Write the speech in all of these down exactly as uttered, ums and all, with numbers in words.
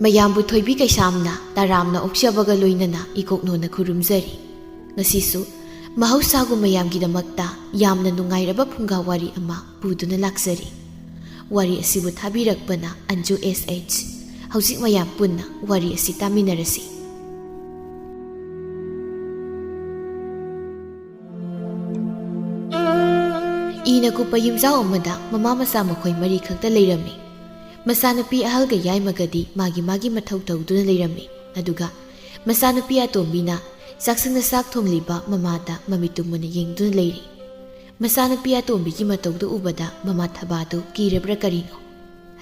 ꯃꯌꯥꯝꯕꯨ ꯊꯣꯏꯕꯤ ꯀꯩꯁꯥꯝꯅ ꯇꯔꯥꯝꯅ ꯑꯣꯛꯆꯕꯒ ꯂꯣꯏꯅꯅ ꯏꯀꯣꯛꯅꯣꯅ ꯈꯨꯔꯨꯝꯖꯔꯤ꯫ ꯉꯁꯤꯁꯨ ꯃꯍꯧꯁꯥꯒꯨꯝ ꯃꯌꯥꯝꯒꯤꯗꯃꯛꯇ ꯌꯥꯝꯅ ꯅꯨꯡꯉꯥꯏꯔꯕ ꯐꯨꯡꯒꯥ ꯋꯥꯔꯤ ꯑꯃ ꯄꯨꯗꯨꯅ ꯂꯥꯛꯆꯔꯤ꯫ ꯋꯥꯔꯤ ꯑꯁꯤꯕꯨ ꯊꯥꯕꯤꯔꯛꯄꯅ ꯑꯟꯖꯨ ꯑꯦꯁ ꯑꯩꯆ꯫ ꯍꯧꯖꯤꯛ ꯃꯌꯥꯝ ꯄꯨꯟꯅ ꯋꯥꯔꯤ ꯑꯁꯤ ꯇꯥꯃꯤꯟꯅꯔꯁꯤ꯫ ꯏꯅ ꯀꯨꯞꯄ ꯌꯨꯝꯖꯥꯎ ꯑꯃꯗ ꯃꯃꯥ ꯃꯆꯥ ꯃꯈꯣꯏ ꯃꯔꯤ ꯈꯛꯇ ꯂꯩꯔꯝꯃꯤ꯫ ꯃꯆꯥꯅꯨꯄꯤ ꯑꯍꯜꯒ ꯌꯥꯏꯃꯒꯗꯤ ꯃꯥꯒꯤ ꯃꯥꯒꯤ ꯃꯊꯧ ꯇꯧꯗꯨꯅ ꯂꯩꯔꯝꯃꯤ꯫ ꯑꯗꯨꯒ ꯃꯆꯥꯅꯨꯄꯤ ꯑꯇꯣꯝꯕꯤꯅ ꯆꯥꯛꯁꯪꯗ ꯆꯥꯛ ꯊꯣꯡꯂꯤꯕ ꯃꯃꯥꯗ ꯃꯃꯤꯠ ꯇꯨꯝꯃꯨꯅ ꯌꯦꯡꯗꯨꯅ ꯂꯩꯔꯤ꯫ ꯃꯆꯥꯅꯨꯄꯤ ꯑꯇꯣꯝꯕꯤꯒꯤ ꯃꯇꯧꯗꯨ ꯎꯕꯗ ꯃꯃꯥ ꯊꯕꯥꯗꯨ ꯀꯤꯔꯕ꯭ꯔꯥ ꯀꯔꯤꯅꯣ?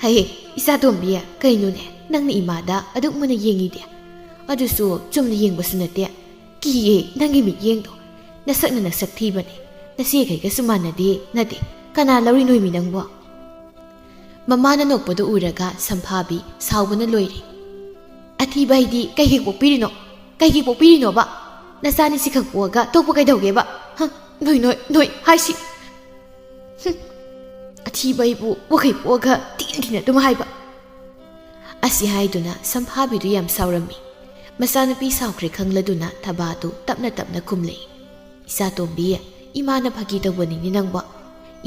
"ꯍꯩ, ꯏꯆꯥꯇꯣꯝꯕꯤ, ꯀꯩꯅꯣꯅꯦ, ꯅꯪꯅ ꯏꯃꯥꯗ ꯑꯗꯨꯛ ꯃꯨꯟꯅ ꯌꯦꯡꯉꯤꯗꯤ? ꯑꯗꯨꯁꯨ ꯆꯨꯝꯅ ꯌꯦꯡꯕꯁꯨ ꯅꯠꯇꯦ꯫ ꯀꯤꯌꯦ, ꯅꯪꯒꯤ ꯃꯤꯠꯌꯦꯡꯗꯣ꯫ ꯅꯁꯛꯅ ꯅꯁꯛ ꯊꯤꯕꯅꯦ꯫ ꯅꯆꯦꯈꯩꯒꯁꯨ ꯃꯥꯟꯅꯗꯦ, ꯅꯠꯇꯦ꯫ ꯀꯅꯥ ꯂꯧꯔꯤꯅꯣꯏꯃꯤ ꯅꯪꯕꯣ?" ꯃꯃꯥꯅ ꯅꯣꯛꯄꯗꯨ ꯎꯔꯒ ꯁꯝꯐꯥꯕꯤ ꯁꯥꯎꯕꯅ ꯂꯣꯏꯔꯦ꯫ "ꯑꯊꯤꯕ ꯍꯥꯏꯗꯤ ꯀꯩꯒꯤ ꯄꯣꯛꯄꯤꯔꯤꯅꯣ? ꯀꯩꯒꯤ ꯄꯣꯛꯄꯤꯔꯤꯅꯣꯕ? ꯅꯆꯥꯅꯤ ꯁꯤꯈꯛ ꯄꯣꯛꯑꯒ ꯇꯣꯛꯄ ꯀꯩꯗꯧꯒꯦꯕ? ꯍ, ꯅꯣꯏ, ꯅꯣꯏ, ꯅꯣꯏ ꯍꯥꯏꯁꯤ꯫ ꯍꯨꯝ, ꯑꯊꯤꯕ ꯑꯩꯕꯨ ꯋꯥꯈꯩ ꯄꯣꯛꯑꯒ ꯇꯤꯟ ꯇꯤꯟ ꯑꯗꯨꯝ ꯍꯥꯏꯕ꯫" ꯑꯁꯤ ꯍꯥꯏꯗꯨꯅ ꯁꯝꯐꯥꯕꯤꯗꯨ ꯌꯥꯝ ꯁꯥꯎꯔꯝꯃꯤ꯫ ꯃꯆꯥꯅꯨꯄꯤ ꯁꯥꯎꯈ꯭ꯔꯦ ꯈꯪꯂꯗꯨꯅ ꯊꯕꯥꯗꯨ ꯇꯞꯅ ꯇꯞꯅ ꯈꯨꯝꯂꯛꯏ꯫ "ꯏꯆꯥꯇꯣꯝꯕꯤ, ꯏꯃꯥꯅ ꯐꯥꯒꯤ ꯇꯧꯕꯅꯤꯅꯦ ꯅꯪꯕꯣ꯫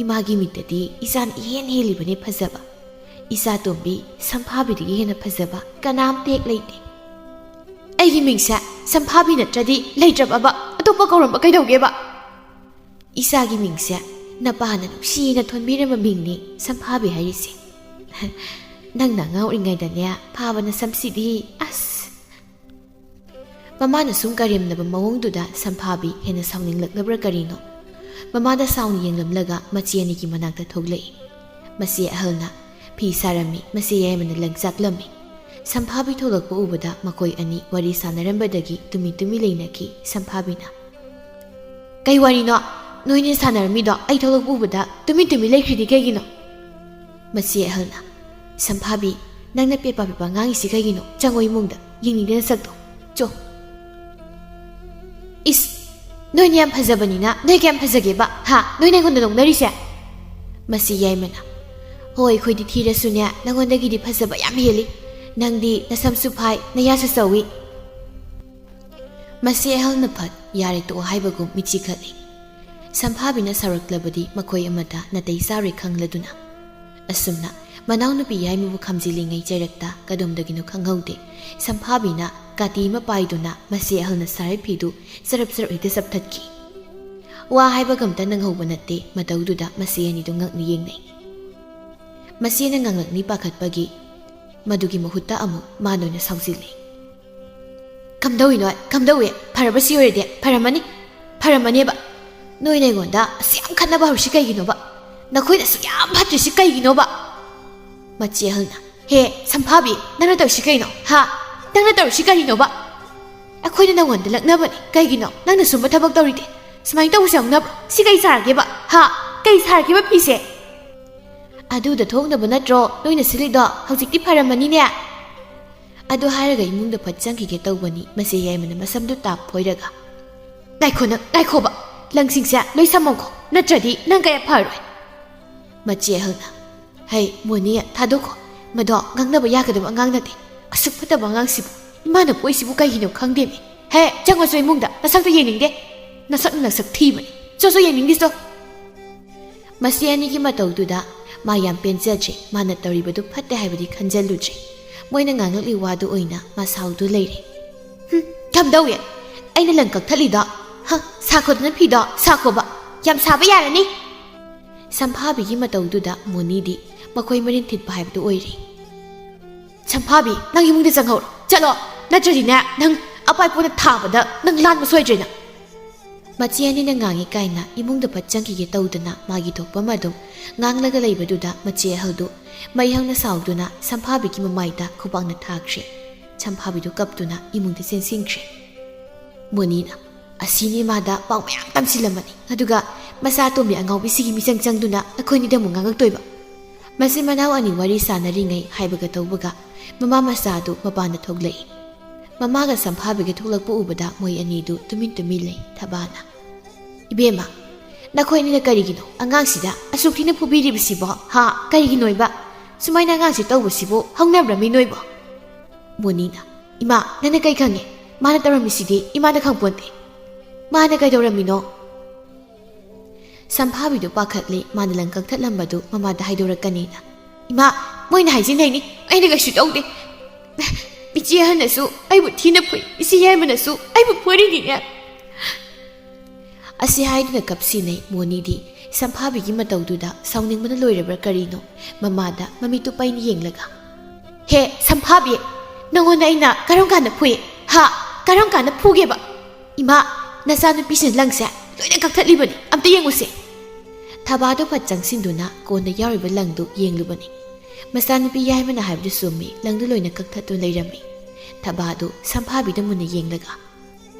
ꯏꯃꯥꯒꯤ ꯃꯤꯠꯇꯗꯤ ꯏꯆꯥꯅ ꯏꯍꯦꯟ ꯍꯦꯜꯂꯤꯕꯅꯦ ꯐꯖꯕ꯫ ꯏꯆꯥꯇꯣꯝꯕꯤ, ꯁꯝꯐꯥꯕꯤꯗꯒꯤ ꯍꯦꯟꯅ ꯐꯖꯕ ꯀꯅꯥꯝꯇ ꯍꯦꯛ ꯂꯩꯇꯦ꯫ ꯑꯩꯒꯤ ꯃꯤꯡꯁꯦ ꯁꯝꯐꯥꯕꯤ ꯅꯠꯇ꯭ꯔꯗꯤ ꯂꯩꯇ꯭ꯔꯕꯕ? ꯑꯇꯣꯞꯄ ꯀꯧꯔꯝꯕ ꯀꯩꯗꯧꯒꯦꯕ? ꯏꯆꯥꯒꯤ ꯃꯤꯡꯁꯦ ꯅꯄꯥꯅ ꯅꯨꯡꯁꯤꯅ ꯊꯣꯟꯕꯤꯔꯝꯕ ꯃꯤꯡꯅꯤ ꯁꯝꯐꯥꯕꯤ ꯍꯥꯏꯔꯤꯁꯦ꯫ ꯅꯪꯅ ꯑꯉꯥꯡ ꯑꯣꯏꯔꯤꯉꯩꯗꯅꯦ ꯐꯥꯕ ꯅꯁꯝꯁꯤꯗꯤ, ꯑꯁ!" ꯃꯃꯥꯅ ꯁꯨꯝ ꯀꯔꯦꯝꯅꯕ ꯃꯑꯣꯡꯗꯨꯗ ꯁꯝꯐꯥꯕꯤ ꯍꯦꯟꯅ ꯁꯥꯎꯅꯤꯡꯂꯛꯂꯕ꯭ꯔꯥ ꯀꯔꯤꯅꯣ? ꯃꯃꯥꯗ ꯁꯥꯎꯅ ꯌꯦꯡꯂꯝꯂꯒ ꯃꯆꯦ ꯑꯅꯤꯒꯤ ꯃꯅꯥꯛꯇ ꯊꯣꯛꯂꯛꯏ꯫ ꯃꯆꯦ ꯑꯍꯜꯅ ꯐꯤ ꯁꯥꯔꯝꯃꯤ, ꯃꯆꯦ ꯌꯥꯏꯃꯅ ꯂꯪꯆꯥꯛꯂꯝꯃꯤ꯫ ꯁꯝꯐꯥꯕꯤ ꯊꯣꯛꯂꯛꯄ ꯎꯕꯗ ꯃꯈꯣꯏ ꯑꯅꯤ ꯋꯥꯔꯤ ꯁꯥꯟꯅꯔꯝꯕꯗꯒꯤ ꯇꯨꯃꯤꯟ ꯇꯨꯃꯤꯟ ꯂꯩꯅꯈꯤ꯫ ꯁꯝꯐꯥꯕꯤꯅ, "ꯀꯩ ꯋꯥꯔꯤꯅꯣ ꯅꯣꯏꯅ ꯁꯥꯟꯅꯔꯝꯃꯤꯗꯣ? ꯑꯩ ꯊꯣꯛꯂꯛꯄ ꯎꯕꯗ ꯇꯨꯃꯤꯟ ꯇꯨꯃꯤꯟ ꯂꯩꯈ꯭ꯔꯤꯗꯤ ꯀꯩꯒꯤꯅꯣ?" ꯃꯆꯦ ꯑꯍꯜꯅ, "ꯁꯝꯐꯥꯕꯤ, ꯅꯪꯅ ꯄꯦꯄꯥ ꯄꯦꯄꯥ ꯉꯥꯡꯉꯤꯁꯤ ꯀꯩꯒꯤꯅꯣ? ꯆꯪꯉꯣ ꯏꯃꯨꯡꯗ, ꯌꯦꯡꯅꯤꯡꯗꯦ ꯅꯁꯛꯇꯣ꯫ ꯆꯣ꯫" "ꯏꯁ, ꯅꯣꯏꯅ ꯌꯥꯝ ꯐꯖꯕꯅꯤꯅ ꯅꯣꯏ ꯀꯌꯥꯝ ꯐꯖꯒꯦꯕ? ꯍꯥ? ꯅꯣꯏꯅ ꯑꯩꯉꯣꯟꯗ ꯅꯣꯛꯅꯔꯤꯁꯦ?" ꯃꯁꯤ ꯌꯥꯏꯃꯅ, "ꯍꯣꯏ, ꯑꯩꯈꯣꯏꯗꯤ ꯊꯤꯔꯁꯨꯅꯦ ꯅꯉꯣꯟꯗꯒꯤꯗꯤ ꯐꯖꯕ ꯌꯥꯝ ꯍꯦꯜꯂꯤ꯫ "ꯅꯪꯗꯤ ꯅꯁꯝꯁꯨ ꯐꯥꯏ, ꯅꯌꯥꯁꯨ ꯆꯧꯏ꯫" ꯃꯆꯦ ꯑꯍꯜꯅ ꯐꯠ ꯌꯥꯔꯦ ꯇꯣꯛꯑꯣ ꯍꯥꯏꯕꯒꯨꯝ ꯃꯤꯠꯆꯤ ꯈꯠꯂꯤ꯫ ꯁꯝꯐꯥꯕꯤꯅ ꯁꯥꯎꯔꯛꯂꯕꯗꯤ ꯃꯈꯣꯏ ꯑꯃꯠꯇ ꯅꯥꯇꯩ ꯆꯥꯔꯣꯏ ꯈꯪꯂꯗꯨꯅ꯫ ꯑꯁꯨꯝꯅ ꯃꯅꯥꯎꯅꯨꯄꯤ ꯌꯥꯏꯃꯕꯨ ꯈꯝꯖꯤꯜꯂꯤꯉꯩ ꯆꯩꯔꯛꯇ ꯀꯗꯣꯝꯗꯒꯤꯅꯣ ꯈꯪꯍꯧꯗꯦ, ꯁꯝꯐꯥꯕꯤꯅ ꯀꯥꯇꯤ ꯑꯃ ꯄꯥꯏꯗꯨꯅ ꯃꯆꯦ ꯑꯍꯜꯅ ꯁꯥꯔꯤ ꯐꯤꯗꯨ ꯆꯔꯞ ꯆꯔꯞ ꯍꯦꯛꯇ ꯆꯞꯊꯠꯈꯤ꯫ ꯋꯥ ꯍꯥꯏꯕꯒ ꯑꯝꯇ ꯅꯪꯍꯧꯕ ꯅꯠꯇꯦ꯫ ꯃꯇꯧꯗꯨꯗ ꯃꯆꯦ ꯑꯅꯤꯗꯨ ꯉꯛꯅ ꯌꯦꯡꯅꯩ꯫ ꯃꯆꯦꯅ ꯉꯥꯡꯂꯛꯅꯤ ꯄꯥꯈꯠꯄꯒꯤ ꯃꯗꯨꯒꯤ ꯃꯍꯨꯠꯇ ꯑꯃꯨꯛ ꯃꯥꯅ ꯑꯣꯏꯅ ꯁꯥꯎꯖꯤꯜꯂꯤ꯫ "ꯀꯝꯗꯧꯏꯅꯣ? ꯀꯝꯗꯧꯏ? ꯐꯔꯕ ꯁꯤ ꯑꯣꯏꯔꯗꯤ? ꯐꯔꯝꯃꯅꯤ, ꯐꯔꯝꯃꯅꯦꯕ꯫ ꯅꯣꯏꯅ ꯑꯩꯉꯣꯟꯗ ꯑꯁꯤ ꯌꯥꯝ ꯈꯠꯅꯕ ꯍꯧꯔꯤꯁꯤ ꯀꯩꯒꯤꯅꯣꯕ? ꯅꯈꯣꯏꯅ ꯑꯁꯨꯛ ꯌꯥꯝ ꯐꯠꯇ꯭ꯔꯤꯁꯤ ꯀꯩꯒꯤꯅꯣꯕ?" ꯃꯆꯦ ꯑꯍꯜꯅ, "ꯍꯦ, ꯁꯝꯐꯥꯕꯤ, ꯅꯪꯅ ꯇꯧꯔꯤꯁꯤ ꯀꯩꯅꯣ? ꯍꯥ? ꯅꯪꯅ ꯇꯧꯔꯤꯁꯤ ꯀꯔꯤꯅꯣꯕ? ꯑꯩꯈꯣꯏꯅ ꯅꯪꯉꯣꯟꯗ ꯂꯛꯅꯕꯅꯤ꯫ ꯀꯩꯒꯤꯅꯣ ꯅꯪꯅ ꯁꯨꯝꯕ ꯊꯕꯛ ꯇꯧꯔꯤꯗꯤ? ꯁꯨꯃꯥꯏꯅ ꯇꯧꯕꯁꯨ ꯌꯥꯎꯅꯕ꯭ꯔꯣ? ꯁꯤ ꯀꯩ ꯁꯥꯔꯒꯦꯕ? ꯍꯥ? ꯀꯩ ꯁꯥꯔꯒꯦꯕ ꯐꯤꯁꯦ?" "ꯑꯗꯨꯗ ꯊꯣꯛꯅꯕ ꯅꯠꯇ꯭ꯔꯣ ꯅꯣꯏꯅ ꯁꯤꯜꯂꯤꯗꯣ? ꯍꯧꯖꯤꯛꯇꯤ ꯐꯔꯝꯃꯅꯤꯅꯦ?" ꯑꯗꯨ ꯍꯥꯏꯔꯒ ꯏꯃꯨꯡꯗ ꯐꯠ ꯆꯪꯈꯤꯒꯦ ꯇꯧꯕꯅꯤ, ꯃꯆꯦ ꯌꯥꯏꯃꯅ ꯃꯁꯝꯗꯨ ꯇꯥꯞ ꯐꯣꯏꯔꯒ, "ꯉꯥꯏꯈꯣ ꯅꯪ, ꯉꯥꯏꯈꯣꯕ, ꯂꯪꯁꯤꯡꯁꯦ ꯂꯣꯏ ꯁꯝꯃꯝꯈꯣ, ꯅꯠꯇ꯭ꯔꯗꯤ ꯅꯪ ꯀꯌꯥ ꯐꯔꯣꯏ꯫" ꯃꯆꯦ ꯑꯍꯜꯅ, "ꯍꯩ, ꯃꯣꯅꯤ, ꯊꯥꯗꯣꯛꯈꯣ꯫ ꯃꯗꯣ ꯉꯥꯡꯅꯕ ꯌꯥꯒꯗꯕ ꯑꯉꯥꯡ ꯅꯠꯇꯦ꯫ ꯑꯁꯨꯛ ꯐꯠꯇꯕ ꯑꯉꯥꯡꯁꯤꯕꯨ ꯏꯃꯥꯅ ꯄꯣꯛꯏꯁꯤꯕꯨ ꯀꯩꯒꯤꯅꯣ ꯈꯪꯗꯦꯃꯤ꯫ ꯍꯦ, ꯆꯪꯉꯁꯨ ꯏꯃꯨꯡꯗ꯫ ꯅꯁꯛꯇꯣ ꯌꯦꯡꯅꯤꯡꯗꯦ꯫ ꯅꯁꯛ ꯅꯁꯛ ꯊꯤꯕꯅꯤ꯫ ꯆꯣ, ꯆꯣ, ꯌꯦꯡꯅꯤꯡꯗꯦ, ꯆꯣ꯫" ꯃꯁꯤ ꯑꯅꯤꯒꯤ ꯃꯇꯧꯗꯨꯗ ꯃꯥ ꯌꯥꯝ ꯄꯦꯟꯖꯗ꯭ꯔꯦ꯫ ꯃꯥꯅ ꯇꯧꯔꯤꯕꯗꯨ ꯐꯠꯇꯦ ꯍꯥꯏꯕꯗꯤ ꯈꯟꯖꯜꯂꯨꯗ꯭ꯔꯦ꯫ ꯃꯣꯏꯅ ꯉꯥꯡꯂꯛꯂꯤ ꯋꯥꯗꯨ ꯑꯣꯏꯅ ꯃꯥ ꯁꯥꯎꯗꯨ ꯂꯩꯔꯦ꯫ "ꯍꯨꯝ, ꯀꯝꯗꯧꯏ? ꯑꯩꯅ ꯂꯪ ꯀꯛꯊꯠꯂꯤꯗꯣ? ꯍ, ꯁꯥꯈꯣꯗꯅ ꯐꯤꯗꯣ, ꯁꯥꯈꯣꯕ꯫ ꯌꯥꯝ ꯁꯥꯕ ꯌꯥꯔꯅꯤ꯫" ꯁꯝꯐꯥꯕꯤꯒꯤ ꯃꯇꯧꯗꯨꯗ ꯃꯣꯅꯤꯗꯤ ꯃꯈꯣꯏ ꯃꯔꯤꯟ ꯊꯤꯠꯄ ꯍꯥꯏꯕꯗꯨ ꯑꯣꯏꯔꯦ꯫ "ꯁꯝꯐꯥꯕꯤ, ꯅꯪ ꯏꯃꯨꯡꯗ ꯆꯪꯍꯧꯔꯣ꯫ ꯆꯠꯂꯣ꯫ ꯅꯠꯇ꯭ꯔꯗꯤꯅꯦ, ꯅꯪ ꯑꯄꯥꯏꯄꯣꯅ ꯊꯥꯕꯗ ꯅꯪ ꯂꯥꯟꯕ ꯁꯣꯏꯗ꯭ꯔꯦ ꯅꯪ꯫" ꯃꯆꯦ ꯑꯅꯤꯅ ꯉꯥꯡꯉꯤ ꯀꯥꯏꯅ ꯏꯃꯨꯡꯗ ꯐꯠ ꯆꯪꯈꯤꯒꯦ ꯇꯧꯗꯅ ꯃꯥꯒꯤ ꯊꯣꯛꯄ ꯑꯃ ꯑꯗꯨꯝ ꯉꯥꯡꯂꯒ ꯂꯩꯕꯗꯨꯗ ꯃꯆꯦ ꯑꯍꯜꯗꯨ ꯃꯩ ꯍꯧꯅ ꯁꯥꯎꯗꯨꯅ ꯁꯝꯐꯥꯕꯤꯒꯤ ꯃꯃꯥꯏꯗ ꯈꯨꯕꯥꯛꯅ ꯊꯥꯈ꯭ꯔꯦ꯫ ꯁꯝꯐꯥꯕꯤꯗꯨ ꯀꯞꯇꯨꯅ ꯏꯃꯨꯡꯗ ꯆꯦꯟꯁꯤꯟꯈ꯭ꯔꯦ꯫ ꯃꯣꯅꯤꯅ, "ꯑꯁꯤꯅꯤ ꯃꯥꯗ ꯄꯥꯎ ꯃꯌꯥꯝ ꯇꯝꯁꯤꯜꯂꯝꯃꯅꯤ꯫ ꯑꯗꯨꯒ ꯃꯆꯥ ꯑꯇꯣꯝꯕꯤ ꯑꯉꯥꯎꯕꯤꯁꯤꯒꯤ ꯃꯤꯆꯪ ꯆꯪꯗꯨꯅ ꯑꯩꯈꯣꯏꯅꯤꯗ ꯑꯃꯨꯛ ꯉꯥꯡꯉꯛꯇꯣꯏꯕ꯫" ꯃꯆꯤꯟ ꯃꯅꯥꯎ ꯑꯅꯤ ꯋꯥꯔꯤ ꯁꯥꯟꯅꯔꯤꯉꯩ ꯍꯥꯏꯕꯒ ꯇꯧꯕꯒ ꯃꯃꯥ ꯃꯆꯥꯗꯨ ꯃꯄꯥꯟꯗ ꯊꯣꯛꯂꯛꯏ꯫ ꯃꯃꯥꯒ ꯁꯝꯐꯥꯕꯤꯒ ꯊꯣꯛꯂꯛꯄ ꯎꯕꯗ ꯃꯣꯏ ꯑꯅꯤꯗꯨ ꯇꯨꯃꯤꯟ ꯇꯨꯃꯤꯟ ꯂꯩ꯫ ꯊꯕꯥꯅ, "ꯏꯕꯦꯝꯃ, ꯅꯈꯣꯏ ꯑꯅꯤꯅ ꯀꯔꯤꯒꯤꯅꯣ ꯑꯉꯥꯡꯁꯤꯗ ꯑꯁꯨꯛ ꯊꯤꯅ ꯐꯨꯕꯤꯔꯤꯕꯁꯤꯕꯣ? ꯍꯥ? ꯀꯔꯤꯒꯤꯅꯣꯏꯕ? ꯁꯨꯃꯥꯏꯅ ꯑꯉꯥꯡꯁꯤ ꯇꯧꯕꯁꯤꯕꯨ ꯍꯧꯅꯕ꯭ꯔꯃꯤ ꯅꯣꯏꯕꯣ?" ꯃꯣꯅꯤꯅ, "ꯏꯃꯥ, ꯅꯪꯅ ꯀꯩ ꯈꯪꯉꯦ? ꯃꯥꯅ ꯇꯧꯔꯝꯃꯤꯁꯤꯗꯤ ꯏꯃꯥꯅ ꯈꯪꯄꯣꯟꯇꯦ꯫ ꯃꯥꯅ ꯀꯩꯗꯧꯔꯝꯃꯤꯅꯣ?" ꯁꯝꯐꯥꯕꯤꯗꯨ ꯄꯥꯈꯠꯂꯦ꯫ ꯃꯥꯅ ꯂꯪ ꯀꯛꯊꯠꯂꯝꯕꯗꯨ ꯃꯃꯥꯗ ꯍꯥꯏꯗꯣꯔꯛꯀꯅꯤꯅ꯫ "ꯏꯃꯥ, ꯃꯣꯏꯅ ꯍꯥꯏꯖꯤꯟꯅꯩꯅꯤ, ꯑꯩꯅ ꯀꯩꯁꯨ ꯇꯧꯗꯦ꯫ ꯏꯆꯦ ꯑꯍꯟꯅꯁꯨ ꯑꯩꯕꯨ ꯊꯤꯅ ꯐꯨꯏ, ꯏꯆꯦ ꯌꯥꯏꯃꯅꯁꯨ ꯑꯩꯕꯨ ꯐꯨꯔꯤꯅꯤꯅꯦ꯫" ꯑꯁꯤ ꯍꯥꯏꯗꯨꯅ ꯀꯞꯁꯤꯟꯅꯩ꯫ ꯃꯣꯅꯤꯗꯤ ꯁꯝꯐꯥꯕꯤꯒꯤ ꯃꯇꯧꯗꯨꯗ ꯁꯥꯎꯅꯤꯡꯕꯅ ꯂꯣꯏꯔꯕ꯭ꯔꯥ ꯀꯔꯤꯅꯣ, ꯃꯃꯥꯗ ꯃꯃꯤꯠꯇꯨ ꯄꯩꯅ ꯌꯦꯡꯂꯒ, "ꯍꯦ ꯁꯝꯐꯥꯕꯤ, ꯅꯪꯉꯣꯟꯗ ꯑꯩꯅ ꯀꯔꯝ ꯀꯥꯟꯗ ꯐꯨꯏ? ꯍꯥ? ꯀꯔꯝ ꯀꯥꯟꯗ ꯐꯨꯒꯦꯕ? ꯏꯃꯥ, ꯅꯆꯥꯅꯨꯄꯤꯁꯤꯅ ꯂꯪꯁꯦ ꯂꯣꯏꯅ ꯀꯛꯊꯠꯂꯤꯕꯅꯤ, ꯑꯝꯇ ꯌꯦꯡꯉꯨꯁꯦ꯫" ꯊꯕꯥꯗꯨ ꯐꯠ ꯆꯪꯁꯤꯟꯗꯨꯅ ꯀꯣꯟꯅ ꯌꯥꯎꯔꯤꯕ ꯂꯪꯗꯨ ꯌꯦꯡꯂꯨꯕꯅꯤ꯫ ꯃꯆꯥꯅꯨꯄꯤ ꯌꯥꯏꯃꯅ ꯍꯥꯏꯕꯗꯨ ꯆꯨꯝꯃꯤ, ꯂꯪꯗꯨ ꯂꯣꯏꯅ ꯀꯛꯊꯠꯇꯨꯅ ꯂꯩꯔꯝꯃꯤ꯫ ꯊꯕꯥꯗꯨ ꯁꯝꯐꯥꯕꯤꯗ ꯃꯨꯟꯅ ꯌꯦꯡꯂꯒ,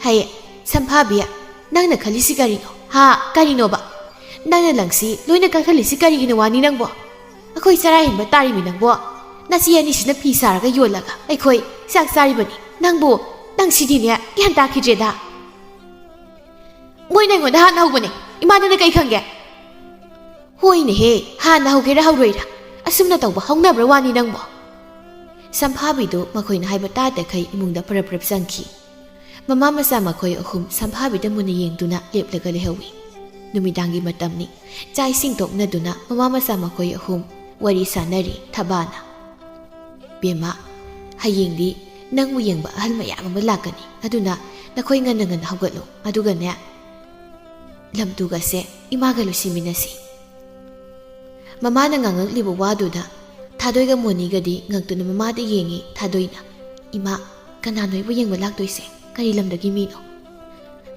"ꯍꯩ, ꯁꯝꯐꯥꯕꯤ, ꯅꯪꯅ ꯈꯜꯂꯤꯁꯤ ꯀꯔꯤꯅꯣ? ꯍꯥ? ꯀꯔꯤꯅꯣꯕ? ꯅꯪꯅ ꯂꯪꯁꯤ ꯂꯣꯏꯅ ꯀꯛꯊꯠꯂꯤꯁꯤ ꯀꯔꯤꯒꯤꯅꯣ ꯋꯥꯅꯤ ꯅꯪꯕꯣ? ꯑꯩꯈꯣꯏ ꯆꯔꯥ ꯍꯦꯟꯕ ꯇꯥꯔꯤꯃꯤ ꯅꯪꯕꯣ꯫ ꯅꯆꯦ ꯑꯅꯤꯁꯤꯅ ꯐꯤ ꯁꯥꯔꯒ ꯌꯣꯜꯂꯒ ꯑꯩꯈꯣꯏ ꯆꯥꯛ ꯆꯥꯔꯤꯕꯅꯤ꯫ ꯅꯪꯕꯨ, ꯅꯪ ꯁꯤꯗꯤꯅꯦ ꯒ꯭ꯌꯥꯟ ꯇꯥꯈꯤꯗ꯭ꯔꯦꯗ꯫ ꯃꯣꯏꯅ ꯑꯩꯉꯣꯟꯗ ꯍꯥꯟꯅ ꯍꯧꯕꯅꯦ꯫ ꯏꯃꯥ, ꯅꯪꯅ ꯀꯩ ꯈꯪꯒꯦ?" "ꯍꯣꯏꯅꯦꯍꯦ, ꯍꯥꯟꯅ ꯍꯧꯒꯦꯔꯥ ꯍꯧꯔꯣꯏꯔꯥ? ꯑꯁꯨꯝꯅ ꯇꯧꯕ ꯍꯧꯅꯕ꯭ꯔꯥ ꯋꯥꯅꯤ ꯅꯪꯕꯣ?" ꯁꯝꯐꯥꯕꯤꯗꯨ ꯃꯈꯣꯏꯅ ꯍꯥꯏꯕ ꯇꯥꯗꯈꯩ ꯏꯃꯨꯡꯗ ꯄꯔꯞ ꯄꯔꯞ ꯆꯪꯈꯤ꯫ ꯃꯃꯥ ꯃꯆꯥ ꯃꯈꯣꯏ ꯑꯍꯨꯝ ꯁꯝꯐꯥꯕꯤꯗ ꯃꯨꯟꯅ ꯌꯦꯡꯗꯨꯅ ꯂꯦꯞꯂꯒ ꯂꯩꯍꯧꯏ꯫ ꯅꯨꯃꯤꯗꯥꯡꯒꯤ ꯃꯇꯝꯅꯤ꯫ ꯆꯥꯛ ꯏꯁꯤꯡ ꯇꯣꯛꯅꯗꯨꯅ ꯃꯃꯥ ꯃꯆꯥ ꯃꯈꯣꯏ ꯑꯍꯨꯝ ꯋꯥꯔꯤ ꯁꯥꯟꯅꯔꯤ꯫ ꯊꯕꯥꯅ, "ꯕꯦꯝꯃ, ꯍꯌꯦꯡꯗꯤ ꯅꯪꯕꯨ ꯌꯦꯡꯕ ꯑꯍꯜ ꯃꯌꯥꯝ ꯑꯃ ꯂꯥꯛꯀꯅꯤ꯫ ꯑꯗꯨꯅ ꯅꯈꯣꯏ ꯉꯟꯅ ꯉꯟꯅ ꯍꯧꯒꯠꯂꯨ꯫ ꯑꯗꯨꯒꯅꯦ, ꯂꯝꯇꯨꯒꯁꯦ ꯏꯃꯥꯒ ꯂꯣꯏꯁꯤꯟꯃꯤꯟꯅꯁꯤ꯫" ꯃꯃꯥꯅ ꯉꯥꯡꯉꯛꯂꯤꯕ ꯋꯥꯗꯨꯗ ꯊꯥꯗꯣꯏꯒ ꯃꯣꯅꯤꯒꯗꯤ ꯉꯛꯇꯨꯅ ꯃꯃꯥꯗ ꯌꯦꯡꯉꯤ꯫ ꯊꯥꯗꯣꯏꯅ, "ꯏꯃꯥ, ꯀꯅꯥꯅꯣ ꯑꯩꯕꯨ ꯌꯦꯡꯕ ꯂꯥꯛꯇꯣꯏꯁꯦ? ꯀꯔꯤ ꯂꯝꯗꯒꯤ ꯃꯤꯅꯣ?"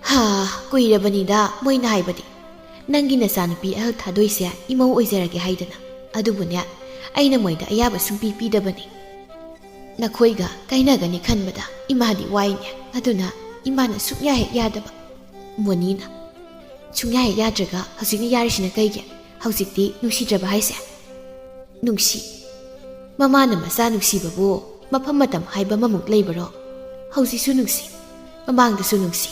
"ꯍꯥ, ꯀꯨꯏꯔꯕꯅꯤꯗ ꯃꯣꯏꯅ ꯍꯥꯏꯕꯗꯤ꯫ ꯅꯪꯒꯤ ꯅꯆꯥꯅꯨꯄꯤ ꯑꯍꯜ ꯊꯥꯗꯣꯏꯁꯦ ꯏꯃꯧ ꯑꯣꯏꯖꯔꯒꯦ ꯍꯥꯏꯗꯅ꯫ ꯑꯗꯨꯕꯨꯅꯦ, ꯑꯩꯅ ꯃꯣꯏꯗ ꯑꯌꯥꯕ ꯁꯨꯡꯄꯤ ꯄꯤꯗꯕꯅꯤ꯫ ꯅꯈꯣꯏꯒ ꯀꯥꯏꯅꯒꯅꯤ ꯈꯟꯕꯗ ꯏꯃꯥꯗꯤ ꯋꯥꯏꯅꯦ꯫ ꯑꯗꯨꯅ ꯏꯃꯥꯅ ꯁꯨꯡꯌꯥ ꯍꯦꯛ ꯌꯥꯗꯕ꯫" ꯃꯣꯅꯤꯅ, "ꯁꯨꯡꯌꯥ ꯍꯦꯛ ꯌꯥꯗ꯭ꯔꯒ ꯍꯧꯖꯤꯛꯅ ꯌꯥꯔꯤꯁꯤꯅ ꯀꯩꯒꯤ? ꯍꯧꯖꯤꯛꯇꯤ ꯅꯨꯡꯁꯤꯗ꯭ꯔꯕ ꯍꯥꯏꯁꯦ?" "ꯅꯨꯡꯁꯤ꯫ ꯃꯃꯥꯅ ꯃꯆꯥ ꯅꯨꯡꯁꯤꯕꯕꯨ ꯃꯐꯝ ꯃꯇꯝ ꯍꯥꯏꯕ ꯑꯃꯃꯨꯛ ꯂꯩꯕꯔꯣ? ꯍꯧꯖꯤꯛꯁꯨ ꯅꯨꯡꯁꯤ, ꯃꯃꯥꯡꯗꯁꯨ ꯅꯨꯡꯁꯤ,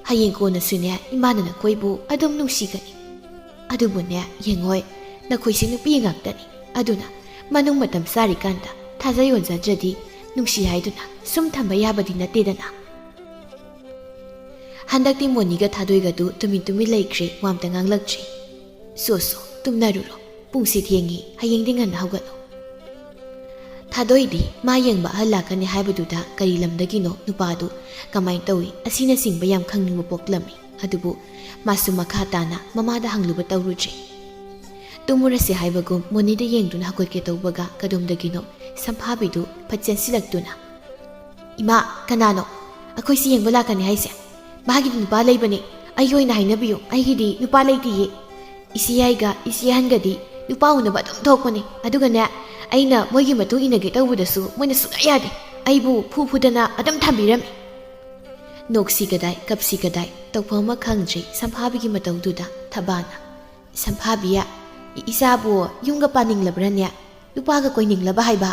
ꯍꯌꯦꯡ ꯀꯣꯟꯅꯁꯨꯅꯦ ꯏꯃꯥꯅ ꯅꯈꯣꯏꯕꯨ ꯑꯗꯨꯝ ꯅꯨꯡꯁꯤꯒꯅꯤ꯫ ꯑꯗꯨꯕꯨꯅꯦ, ꯌꯦꯡꯉꯣꯏ, ꯅꯈꯣꯏꯁꯦ ꯅꯨꯄꯤ ꯉꯥꯛꯇꯅꯤ꯫ ꯑꯗꯨꯅ ꯃꯅꯨꯡ ꯃꯇꯝ ꯆꯥꯔꯤꯀꯥꯟꯗ ꯊꯥꯖ ꯌꯣꯟꯖꯗ꯭ꯔꯗꯤ ꯅꯨꯡꯁꯤ ꯍꯥꯏꯗꯨꯅ ꯁꯨꯝ ꯊꯝꯕ ꯌꯥꯕꯗꯤ ꯅꯠꯇꯦꯗꯅ꯫ ꯍꯟꯗꯛꯇꯤ ꯃꯣꯅꯤꯒ ꯊꯥꯗꯣꯏꯒꯗꯨ ꯇꯨꯃꯤꯟ ꯇꯨꯃꯤꯟ ꯂꯩꯈ꯭ꯔꯦ, ꯋꯥ ꯑꯝꯇ ꯉꯥꯡꯂꯛꯇ꯭ꯔꯦ꯫ "ꯁꯣ ꯁꯣ, ꯇꯨꯝꯅꯔꯨꯔꯣ, ꯄꯨꯡꯁꯤ ꯊꯦꯡꯉꯤ, ꯍꯌꯦꯡꯗꯤ ꯉꯟꯅ ꯍꯧꯒꯠꯂꯣ"꯫ ꯊꯥꯗꯣꯏꯗꯤ ꯃꯥ ꯌꯦꯡꯕ ꯑꯍꯜ ꯂꯥꯛꯀꯅꯤ ꯍꯥꯏꯕꯗꯨꯗ ꯀꯔꯤ ꯂꯝꯗꯒꯤꯅꯣ ꯅꯨꯄꯥꯗꯨ ꯀꯃꯥꯏꯅ ꯇꯧꯏ ꯑꯁꯤꯅꯆꯤꯡꯕ ꯌꯥꯝ ꯈꯪꯅꯤꯡꯕ ꯄꯣꯛꯂꯝꯃꯤ꯫ ꯑꯗꯨꯕꯨ ꯃꯥꯁꯨ ꯃꯈꯥ ꯇꯥꯅ ꯃꯃꯥꯗ ꯍꯪꯂꯨꯕ ꯇꯧꯔꯨꯗ꯭ꯔꯦ꯫ ꯇꯨꯝꯃꯨꯔꯁꯦ ꯍꯥꯏꯕꯒꯨꯝ ꯃꯣꯅꯤꯗ ꯌꯦꯡꯗꯨꯅ ꯍꯧꯒꯠꯀꯦ ꯇꯧꯕꯒ ꯀꯗꯣꯝꯗꯒꯤꯅꯣ ꯁꯝꯐꯥꯕꯤꯗꯨ ꯐꯠ ꯆꯦꯟꯁꯤꯜꯂꯛꯇꯨꯅ, "ꯏꯃꯥ, ꯀꯅꯥꯅꯣ ꯑꯩꯈꯣꯏꯁꯤ ꯌꯦꯡꯕ ꯂꯥꯛꯀꯅꯤ ꯍꯥꯏꯁꯦ? ꯃꯥꯒꯤꯗꯤ ꯅꯨꯄꯥ ꯂꯩꯕꯅꯦ, ꯑꯩꯒꯤ ꯑꯣꯏꯅ ꯍꯥꯏꯅꯕꯤꯌꯨ, ꯑꯩꯒꯤꯗꯤ ꯅꯨꯄꯥ ꯂꯩꯇꯤꯌꯦ꯫ ꯏꯆꯦ ꯌꯥꯏꯒ ꯏꯆꯦ ꯑꯍꯟꯒꯗꯤ ꯅꯨꯄꯥ ꯎꯅꯕ ꯑꯗꯨꯝ ꯊꯣꯛꯄꯅꯦ, ꯑꯗꯨꯒꯅꯦ, ꯑꯩꯅ ꯃꯣꯏꯒꯤ ꯃꯇꯨꯡ ꯏꯟꯅꯒꯦ ꯇꯧꯕꯗꯁꯨ ꯃꯣꯏꯅ ꯁꯨꯡꯌꯥ ꯌꯥꯗꯦ, ꯑꯩꯕꯨ ꯐꯨ ꯐꯨꯗꯅ ꯑꯗꯨꯝ ꯊꯝꯕꯤꯔꯝꯃꯤ"꯫ ꯅꯣꯛꯁꯤ ꯀꯗꯥꯏ ꯀꯞꯁꯤ ꯀꯗꯥꯏ ꯇꯧꯐꯝ ꯑꯃ ꯈꯪꯗ꯭ꯔꯤ ꯁꯝꯐꯥꯕꯤꯒꯤ ꯃꯇꯧꯗꯨꯗ ꯊꯕꯥꯅ, "ꯁꯝꯐꯥꯕꯤ, ꯏ-, ꯏꯆꯥꯕꯨ ꯌꯨꯝꯒ ꯄꯥꯅꯤꯡꯂꯕ꯭ꯔꯅꯦ? ꯅꯨꯄꯥꯒ ꯀꯣꯏꯅꯤꯡꯂꯕ ꯍꯥꯏꯕ?"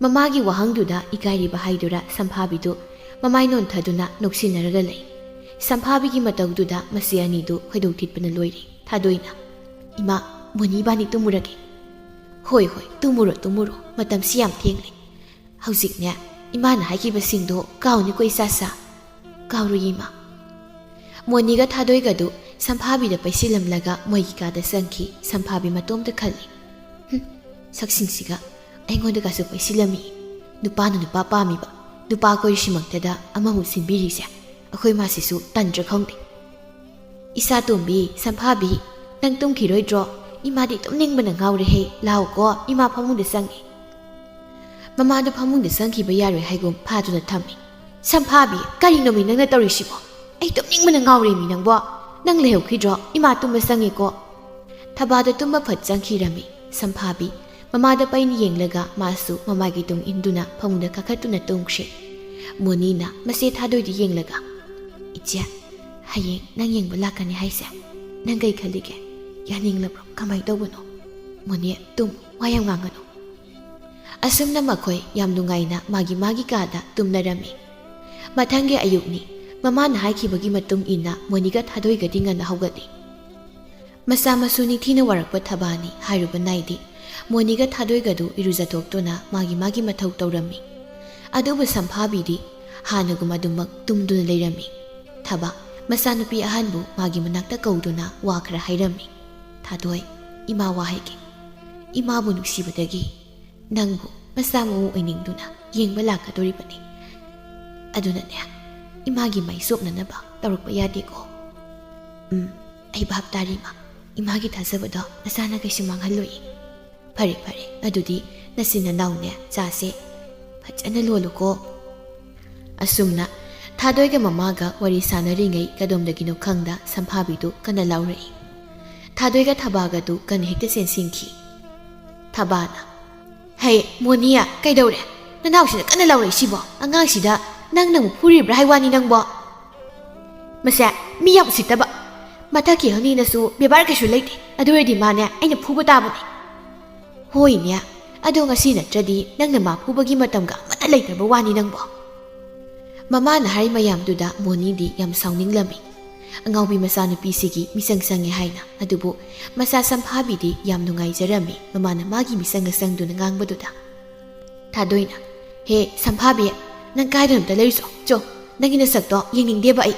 ꯃꯃꯥꯒꯤ ꯋꯥꯍꯪꯗꯨꯗ ꯏꯀꯥꯏꯔꯤꯕ ꯍꯥꯏꯗꯨꯔꯥ ꯁꯝꯐꯥꯕꯤꯗꯨ ꯃꯃꯥꯏ ꯅꯣꯟꯊꯗꯨꯅ ꯅꯣꯛꯁꯤꯟꯅꯔꯒ ꯂꯩ꯫ ꯁꯝꯐꯥꯕꯤꯒꯤ ꯃꯇꯧꯗꯨꯗ ꯃꯁꯤ ꯑꯅꯤꯗꯨ ꯈꯣꯏꯗꯧ ꯊꯤꯠꯄꯅ ꯂꯣꯏꯔꯦ꯫ ꯊꯥꯗꯣꯏꯅ, "ꯏꯃꯥ, ꯃꯣꯅꯤ ꯏꯕꯥꯅꯤ ꯇꯨꯝꯃꯨꯔꯒꯦ"꯫ "ꯍꯣꯏ ꯍꯣꯏ, ꯇꯨꯝꯃꯨꯔꯣ ꯇꯨꯝꯃꯨꯔꯣ, ꯃꯇꯝꯁꯤ ꯌꯥꯝ ꯊꯦꯡꯂꯦ꯫ ꯍꯧꯖꯤꯛꯅꯦ, ꯏꯃꯥꯅ ꯍꯥꯏꯈꯤꯕꯁꯤꯡꯗꯣ ꯀꯥꯎꯅꯤꯀꯣ ꯏꯆꯥꯁꯥ, ꯀꯥꯎꯔꯣꯏ ꯏꯃꯥ"꯫ ꯃꯣꯅꯤꯒ ꯊꯥꯗꯣꯏꯒꯗꯨ ꯁꯝꯐꯥꯕꯤꯗ ꯄꯩꯁꯤꯜꯂꯝꯂꯒ ꯃꯣꯏꯒꯤ ꯀꯥꯗ ꯆꯪꯈꯤ꯫ ꯁꯝꯐꯥꯕꯤ ꯃꯇꯣꯝꯇ ꯈꯜꯂꯤ, "ꯍꯨꯝ, ꯁꯛꯁꯤꯡꯁꯤꯒ ꯑꯩꯉꯣꯟꯗꯒꯁꯨ ꯄꯩꯁꯤꯜꯂꯝꯃꯤ꯫ ꯅꯨꯄꯥꯅ ꯅꯨꯄꯥ ꯄꯥꯝꯃꯤꯕ, ꯅꯨꯄꯥ ꯀꯣꯏꯔꯤꯁꯤꯃꯛꯇꯗ ꯑꯃꯃꯨꯛ ꯁꯤꯟꯕꯤꯔꯤꯁꯦ, ꯑꯩꯈꯣꯏ ꯃꯥꯁꯤꯁꯨ ꯇꯟꯗ꯭ꯔꯥ ꯈꯪꯗꯦ"꯫ "ꯏꯆꯥ ꯇꯣꯝꯕꯤ, ꯁꯝꯐꯥꯕꯤ, ꯅꯪ ꯇꯨꯝꯈꯤꯔꯣꯏꯗ꯭ꯔꯣ? ꯏꯃꯥꯗꯤ ꯇꯨꯝꯅꯤꯡꯕꯅ ꯉꯥꯎꯔꯦꯍꯦ, ꯂꯥꯎꯀꯣ, ꯏꯃꯥ ꯐꯃꯨꯡꯗ ꯆꯪꯉꯦ"꯫ ꯃꯃꯥꯗꯨ ꯐꯃꯨꯡꯗ ꯆꯪꯈꯤꯕ ꯌꯥꯔꯣꯏ ꯍꯥꯏꯒꯨꯝ ꯐꯥꯗꯨꯅ ꯊꯝꯃꯤ꯫ "ꯁꯝꯐꯥꯕꯤ, ꯀꯔꯤꯅꯣꯃꯤ ꯅꯪꯅ ꯇꯧꯔꯤꯁꯤꯕꯣ? ꯑꯩ ꯇꯨꯝꯅꯤꯡꯕꯅ ꯉꯥꯎꯔꯦꯃꯤ ꯅꯪꯕꯣ꯫ ꯅꯪ ꯂꯩꯍꯧꯈꯤꯗ꯭ꯔꯣ? ꯏꯃꯥ ꯇꯨꯝꯕ ꯆꯪꯉꯦꯀꯣ"꯫ ꯊꯕꯥꯗ ꯇꯨꯝꯕ ꯐꯠ ꯆꯪꯈꯤꯔꯝꯃꯤ꯫ ꯁꯝꯐꯥꯕꯤ ꯃꯃꯥꯗ ꯄꯩꯅ ꯌꯦꯡꯂꯒ ꯃꯥꯁꯨ ꯃꯃꯥꯒꯤ ꯇꯨꯡ ꯏꯟꯗꯨꯅ ꯐꯃꯨꯡꯗ ꯀꯥꯈꯠꯇꯨꯅ ꯇꯨꯝꯈ꯭ꯔꯦ꯫ ꯃꯣꯅꯤꯅ ꯃꯆꯦ ꯊꯥꯗꯣꯏꯗ ꯌꯦꯡꯂꯒ, "ꯏꯆꯦ, ꯍꯌꯦꯡ ꯅꯪ ꯌꯦꯡꯕ ꯂꯥꯛꯀꯅꯤ ꯍꯥꯏꯁꯦ ꯅꯪ ꯀꯩ ꯈꯜꯂꯤꯒꯦ? ꯌꯥꯅꯤꯡꯂꯕ꯭ꯔꯣ? ꯀꯃꯥꯏꯅ ꯇꯧꯕꯅꯣ? ꯃꯣꯅꯤ, ꯇꯨꯝ, ꯋꯥ ꯌꯥꯝ ꯉꯥꯡꯒꯅꯨ"꯫ ꯑꯁꯨꯝꯅ ꯃꯈꯣꯏ ꯌꯥꯝ ꯅꯨꯡꯉꯥꯏꯅ ꯃꯥꯒꯤ ꯃꯥꯒꯤ ꯀꯥꯗ ꯇꯨꯝꯅꯔꯝꯃꯤ꯫ ꯃꯊꯪꯒꯤ ꯑꯌꯨꯛꯅꯤ꯫ ꯃꯃꯥꯅ ꯍꯥꯏꯈꯤꯕꯒꯤ ꯃꯇꯨꯡ ꯏꯟꯅ ꯃꯣꯅꯤꯒ ꯊꯥꯗꯣꯏꯒꯗꯤ ꯉꯟꯅ ꯍꯧꯒꯠꯂꯤ꯫ ꯃꯆꯥ ꯃꯁꯨ ꯅꯤꯡꯊꯤꯅ ꯋꯥꯔꯛꯄ ꯊꯕꯥꯅꯤ ꯍꯥꯏꯔꯨꯕ ꯅꯥꯏꯗꯦ꯫ ꯃꯣꯅꯤꯒ ꯊꯥꯗꯣꯏꯒꯗꯨ ꯏꯔꯨꯖꯊꯣꯛꯇꯨꯅ ꯃꯥꯒꯤ ꯃꯥꯒꯤ ꯃꯊꯧ ꯇꯧꯔꯝꯃꯤ꯫ ꯑꯗꯨꯕꯨ ꯁꯝꯐꯥꯕꯤꯗꯤ ꯍꯥꯟꯅꯒꯨꯝ ꯑꯗꯨꯃꯛ ꯇꯨꯝꯗꯨꯅ ꯂꯩꯔꯝꯃꯤ꯫ ꯊꯕꯥ, ꯃꯆꯥꯅꯨꯄꯤ ꯑꯍꯟꯕꯨ ꯃꯥꯒꯤ ꯃꯅꯥꯛꯇ ꯀꯧꯗꯨꯅ ꯋꯥ ꯈꯔ ꯍꯥꯏꯔꯝꯃꯤ꯫ "ꯊꯥꯗꯣꯏ, ꯏꯃꯥ ꯋꯥ ꯍꯥꯏꯒꯦ꯫ ꯏꯃꯥꯕꯨ ꯅꯨꯡꯁꯤꯕꯗꯒꯤ ꯅꯪꯕꯨ ꯃꯆꯥ ꯃꯎ ꯑꯣꯏꯅꯤꯡꯗꯨꯅ ꯌꯦꯡꯕ ꯂꯥꯛꯀꯗꯧꯔꯤꯕꯅꯤ꯫ ꯑꯗꯨꯅꯅꯦ, ꯏꯃꯥꯒꯤ ꯃꯥꯏ ꯆꯣꯞꯅꯅꯕ ꯇꯧꯔꯛꯄ ꯌꯥꯗꯦꯀꯣ?" "ꯎꯝ, ꯑꯩ ꯚꯥꯞ ꯇꯥꯔꯦ, ꯏꯃꯥ꯫ ꯏꯃꯥꯒꯤ ꯊꯥꯖꯕꯗꯣ ꯅꯆꯥꯅ ꯀꯩꯁꯨ ꯃꯥꯡꯍꯜꯂꯣꯏꯌꯦ꯫ ꯐꯔꯦ, ꯐꯔꯦ, ꯑꯗꯨꯗꯤ ꯅꯆꯤꯟ ꯅꯅꯥꯎꯅꯦ, ꯆꯥꯁꯦ ꯐꯖꯅ ꯂꯣꯜꯂꯨꯀꯣ꯫" ꯑꯁꯨꯝꯅ ꯊꯥꯗꯣꯏꯒ ꯃꯃꯥꯒ ꯋꯥꯔꯤ ꯁꯥꯟꯅꯔꯤꯉꯩ, ꯀꯗꯣꯝꯗꯒꯤꯅꯣ ꯈꯪꯗ ꯁꯝꯐꯥꯕꯤꯗꯨ ꯀꯟꯅ ꯂꯥꯎꯔꯛꯏ꯫ ꯊꯥꯗꯣꯏꯒ ꯊꯕꯥꯒꯗꯨ ꯀꯟꯅ ꯍꯦꯛꯇ ꯆꯦꯟꯁꯤꯟꯈꯤ꯫ ꯊꯕꯥꯅ, "ꯍꯩ, ꯃꯣꯅꯤꯌꯥ, ꯀꯩꯗꯧꯔꯦ? ꯅꯅꯥꯎꯁꯤꯗ ꯀꯟꯅ ꯂꯥꯎꯔꯛꯏꯁꯤꯕꯣ? ꯑꯉꯥꯡꯁꯤꯗ ꯅꯪꯅ ꯑꯃꯨꯛ ꯐꯨꯔꯤꯕ꯭ꯔꯥ ꯍꯥꯏ ꯋꯥꯅꯤ ꯅꯪꯕꯣ? ꯃꯁꯦ ꯃꯤ ꯌꯥꯝ ꯎꯁꯤꯠꯇꯕ꯫ ꯃꯊꯛꯀꯤ ꯑꯅꯤꯅꯁꯨ ꯕꯦꯕꯥꯔ ꯀꯩꯁꯨ ꯂꯩꯇꯦ꯫ ꯑꯗꯨ ꯑꯣꯏꯔꯗꯤ ꯃꯥꯅꯦ, ꯑꯩꯅ ꯐꯨꯕ ꯇꯥꯕꯅꯦ꯫" "ꯍꯣꯏꯅꯦ, ꯑꯗꯣ ꯉꯁꯤ ꯅꯠꯇ꯭ꯔꯗꯤ ꯅꯪꯅ ꯃꯥ ꯐꯨꯕꯒꯤ ꯃꯇꯝꯒ ꯑꯃꯠꯇ ꯂꯩꯇ꯭ꯔꯕ ꯋꯥꯅꯤ ꯅꯪꯕꯣ꯫" ꯃꯃꯥꯅ ꯍꯥꯏ ꯃꯌꯥꯝꯗꯨꯗ ꯃꯣꯅꯤꯗꯤ ꯌꯥꯝ ꯁꯥꯎꯅꯤꯡꯂꯝꯃꯤ꯫ ꯑꯉꯥꯎꯕꯤ ꯃꯆꯥꯅꯨꯄꯤꯁꯤꯒꯤ ꯃꯤꯆꯪ ꯆꯪꯉꯦ ꯍꯥꯏꯅ꯫ ꯑꯗꯨꯕꯨ ꯃꯆꯥ ꯁꯝꯐꯥꯕꯤꯗꯤ ꯌꯥꯝ ꯅꯨꯡꯉꯥꯏꯖꯔꯝꯃꯤ, ꯃꯃꯥꯅ ꯃꯥꯒꯤ ꯃꯤꯆꯪꯒ ꯆꯪꯗꯨꯅ ꯉꯥꯡꯕꯗꯨꯗ꯫ ꯊꯥꯗꯣꯏꯅ, "ꯍꯦ ꯁꯝꯐꯥꯕꯤ, ꯅꯪ ꯀꯥꯏꯗꯅꯣꯝꯇ ꯂꯩꯔꯨꯆꯣ꯫ ꯆꯣ, ꯅꯪꯒꯤ ꯅꯁꯛꯇꯣ ꯌꯦꯡꯅꯤꯡꯗꯦꯕ ꯑꯩ꯫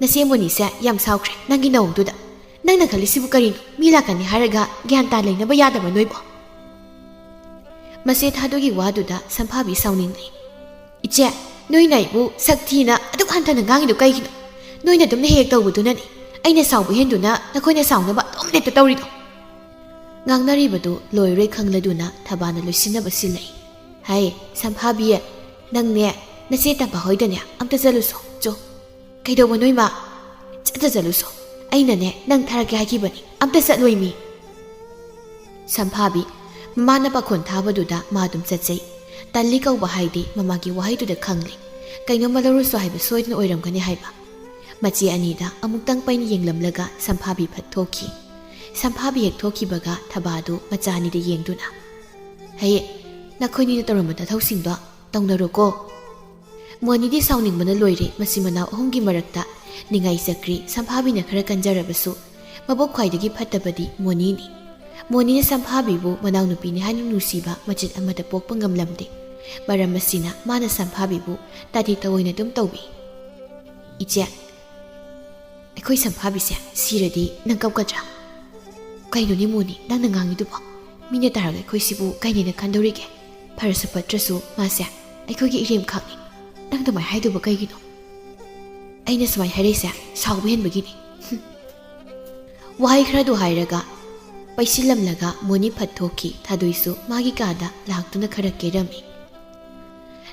ꯅꯆꯦ ꯃꯣꯅꯤꯁꯦ ꯌꯥꯝ ꯁꯥꯎꯈ꯭ꯔꯦ ꯅꯪꯒꯤ ꯅꯧꯗꯨꯗ꯫ ꯅꯪꯅ ꯈꯜꯂꯤꯁꯤꯕꯨ ꯀꯔꯤꯅꯣ? ꯃꯤ ꯂꯥꯛꯀꯅꯤ ꯍꯥꯏꯔꯒ ꯒ꯭ꯌꯥꯟ ꯇꯥ ꯂꯩꯅꯕ ꯌꯥꯗꯕ ꯅꯣꯏꯕꯣ?" ꯃꯆꯦ ꯊꯥꯗꯣꯏꯒꯤ ꯋꯥꯗꯨꯗ ꯁꯝꯐꯥꯕꯤ ꯁꯥꯎꯅꯤꯡꯂꯤ꯫ "ꯏꯆꯦ, ꯅꯣꯏꯅ ꯑꯩꯕꯨ ꯁꯛ ꯊꯤꯅ ꯑꯗꯨꯛ ꯍꯟꯊꯅ ꯉꯥꯡꯉꯤꯗꯨ ꯀꯩꯒꯤꯅꯣ? ꯅꯣꯏꯅ ꯑꯗꯨꯝꯅ ꯍꯦꯛ ꯍꯦꯛ ꯇꯧꯕꯗꯨꯅꯅꯤ꯫ ꯑꯩꯅ ꯁꯥꯎꯕ ꯍꯦꯟꯗꯨꯅ ꯅꯈꯣꯏꯅ ꯁꯥꯎꯅꯕ ꯑꯗꯨꯝ ꯂꯦꯞꯇ ꯇꯧꯔꯤꯗꯣ꯫" ꯉꯥꯡꯅꯔꯤꯕꯗꯨ ꯂꯣꯏꯔꯣꯏ ꯈꯪꯂꯗꯨꯅ ꯊꯕꯥꯅ ꯂꯣꯏꯁꯤꯟꯅꯕ ꯁꯤꯜꯂꯛꯏ꯫ "ꯍꯥꯏ, ꯁꯝꯐꯥꯕꯤ, ꯅꯪꯅꯦ ꯅꯆꯦ ꯇꯝꯐꯥ ꯍꯣꯏꯗꯅꯦ ꯑꯝꯇ ꯆꯠꯂꯨꯁꯣ, ꯆꯣ꯫" "ꯀꯩꯗꯧꯕꯅꯣ ꯏꯃꯥ?" "ꯆꯠꯇ ꯆꯠꯂꯨꯁꯣ꯫ ꯑꯩꯅꯅꯦ ꯅꯪ ꯊꯥꯔꯛꯀꯦ ꯍꯥꯏꯈꯤꯕꯅꯤ, ꯑꯝꯇ ꯆꯠꯂꯣꯏ ꯃꯤ꯫" ꯁꯝꯐꯥꯕꯤ, ꯃꯃꯥꯅ ꯄꯥꯈꯣꯟ ꯊꯥꯕꯗꯨꯗ ꯃꯥ ꯑꯗꯨꯝ ꯆꯠꯆꯩ꯫ ꯇꯜꯂꯤ ꯀꯧꯕ ꯍꯥꯏꯗꯤ ꯃꯃꯥꯒꯤ ꯋꯥꯍꯩꯗꯨꯗ ꯈꯪꯂꯦ꯫ ꯀꯩꯅꯣꯝꯃ ꯂꯧꯔꯨꯁꯣ ꯍꯥꯏꯕ ꯁꯣꯏꯗꯅ ꯑꯣꯏꯔꯝꯒꯅꯤ ꯍꯥꯏꯕ꯫ ꯃꯆꯦ ꯑꯅꯤꯗ ꯑꯃꯨꯛꯇꯪ ꯄꯩꯅ ꯌꯦꯡꯂꯝꯂꯒ ꯁꯝꯐꯥꯕꯤ ꯐꯠ ꯊꯣꯛꯈꯤ꯫ ꯁꯝꯐꯥꯕꯤ ꯍꯦꯛ ꯊꯣꯛꯈꯤꯕꯒ ꯊꯕꯥꯗꯨ ꯃꯆꯥ ꯑꯅꯤꯗ ꯌꯦꯡꯗꯨꯅ, "ꯍꯌꯦ, ꯅꯈꯣꯏꯅꯤꯅ ꯇꯧꯔꯝꯕ ꯅꯊꯧꯁꯤꯡꯗꯣ ꯇꯧꯅꯔꯣꯀꯣ꯫" ꯃꯣꯅꯤꯗꯤ ꯁꯥꯎꯅꯤꯡꯕꯅ ꯂꯣꯏꯔꯦ꯫ ꯃꯆꯤꯟ ꯃꯅꯥꯎ ꯑꯍꯨꯝꯒꯤ ꯃꯔꯛꯇ ꯅꯤꯡꯉꯥꯏ ꯆꯀ꯭ꯔꯤ ꯁꯝꯐꯥꯕꯤꯅ ꯈꯔ ꯀꯟꯖꯔꯕꯁꯨ, ꯃꯕꯣꯛ ꯈ꯭ꯋꯥꯏꯗꯒꯤ ꯐꯠꯇꯕꯗꯤ ꯃꯣꯅꯤꯅꯤ꯫ ꯃꯣꯅꯤꯅ ꯁꯝꯐꯥꯕꯤꯕꯨ ꯃꯅꯥꯎꯅꯨꯄꯤꯅꯤ ꯍꯥꯏꯅ ꯅꯨꯡꯁꯤꯕ ꯃꯆꯦꯠ ꯑꯃꯠꯇ ꯄꯣꯛꯄ ꯉꯝꯂꯝꯗꯦ꯫ ꯃꯔꯝ ꯑꯁꯤꯅ ꯃꯥꯅ ꯁꯝꯐꯥꯕꯤꯕꯨ ꯇꯥꯊꯤ ꯇꯑꯣꯏꯅ ꯑꯗꯨꯝ ꯇꯧꯕꯤ꯫ "ꯏꯆꯦ, ꯑꯩꯈꯣꯏ ꯁꯝꯐꯥꯕꯤꯁꯦ ꯁꯤꯔꯗꯤ ꯅꯪ ꯀꯞꯀꯗ꯭ꯔꯥ?" "ꯀꯩꯅꯣꯅꯦ ꯃꯣꯅꯤ, ꯅꯪꯅ ꯉꯥꯡꯉꯤꯗꯨꯕꯣ? ꯃꯤꯅ ꯇꯥꯔꯒ ꯑꯩꯈꯣꯏꯁꯤꯕꯨ ꯀꯩꯅꯦꯅ ꯈꯟꯗꯧꯔꯤꯒꯦ? ꯐꯔꯁꯨ ꯐꯠꯇ꯭ꯔꯁꯨ ꯃꯥꯁꯦ ꯑꯩꯈꯣꯏꯒꯤ ꯏꯔꯦꯝꯈꯛꯅꯤ꯫ ꯅꯪ ꯑꯗꯨꯃꯥꯏꯅ ꯍꯥꯏꯗꯨꯕ ꯀꯩꯒꯤꯅꯣ?" "ꯑꯩꯅ ꯁꯨꯃꯥꯏꯅ ꯍꯥꯏꯔꯛꯏꯁꯦ ꯁꯥꯎꯕ ꯍꯦꯟꯕꯒꯤꯅꯤ꯫" ꯋꯥꯍꯩ ꯈꯔꯗꯨ ꯍꯥꯏꯔꯒ ꯄꯩꯁꯤꯜꯂꯝꯂꯒ ꯃꯣꯅꯤ ꯐꯠ ꯊꯣꯛꯈꯤ꯫ ꯊꯥꯗꯣꯏꯁꯨ ꯃꯥꯒꯤ ꯀꯥꯗ ꯂꯥꯛꯇꯨꯅ ꯈꯔ ꯀꯦꯔꯝꯃꯤ꯫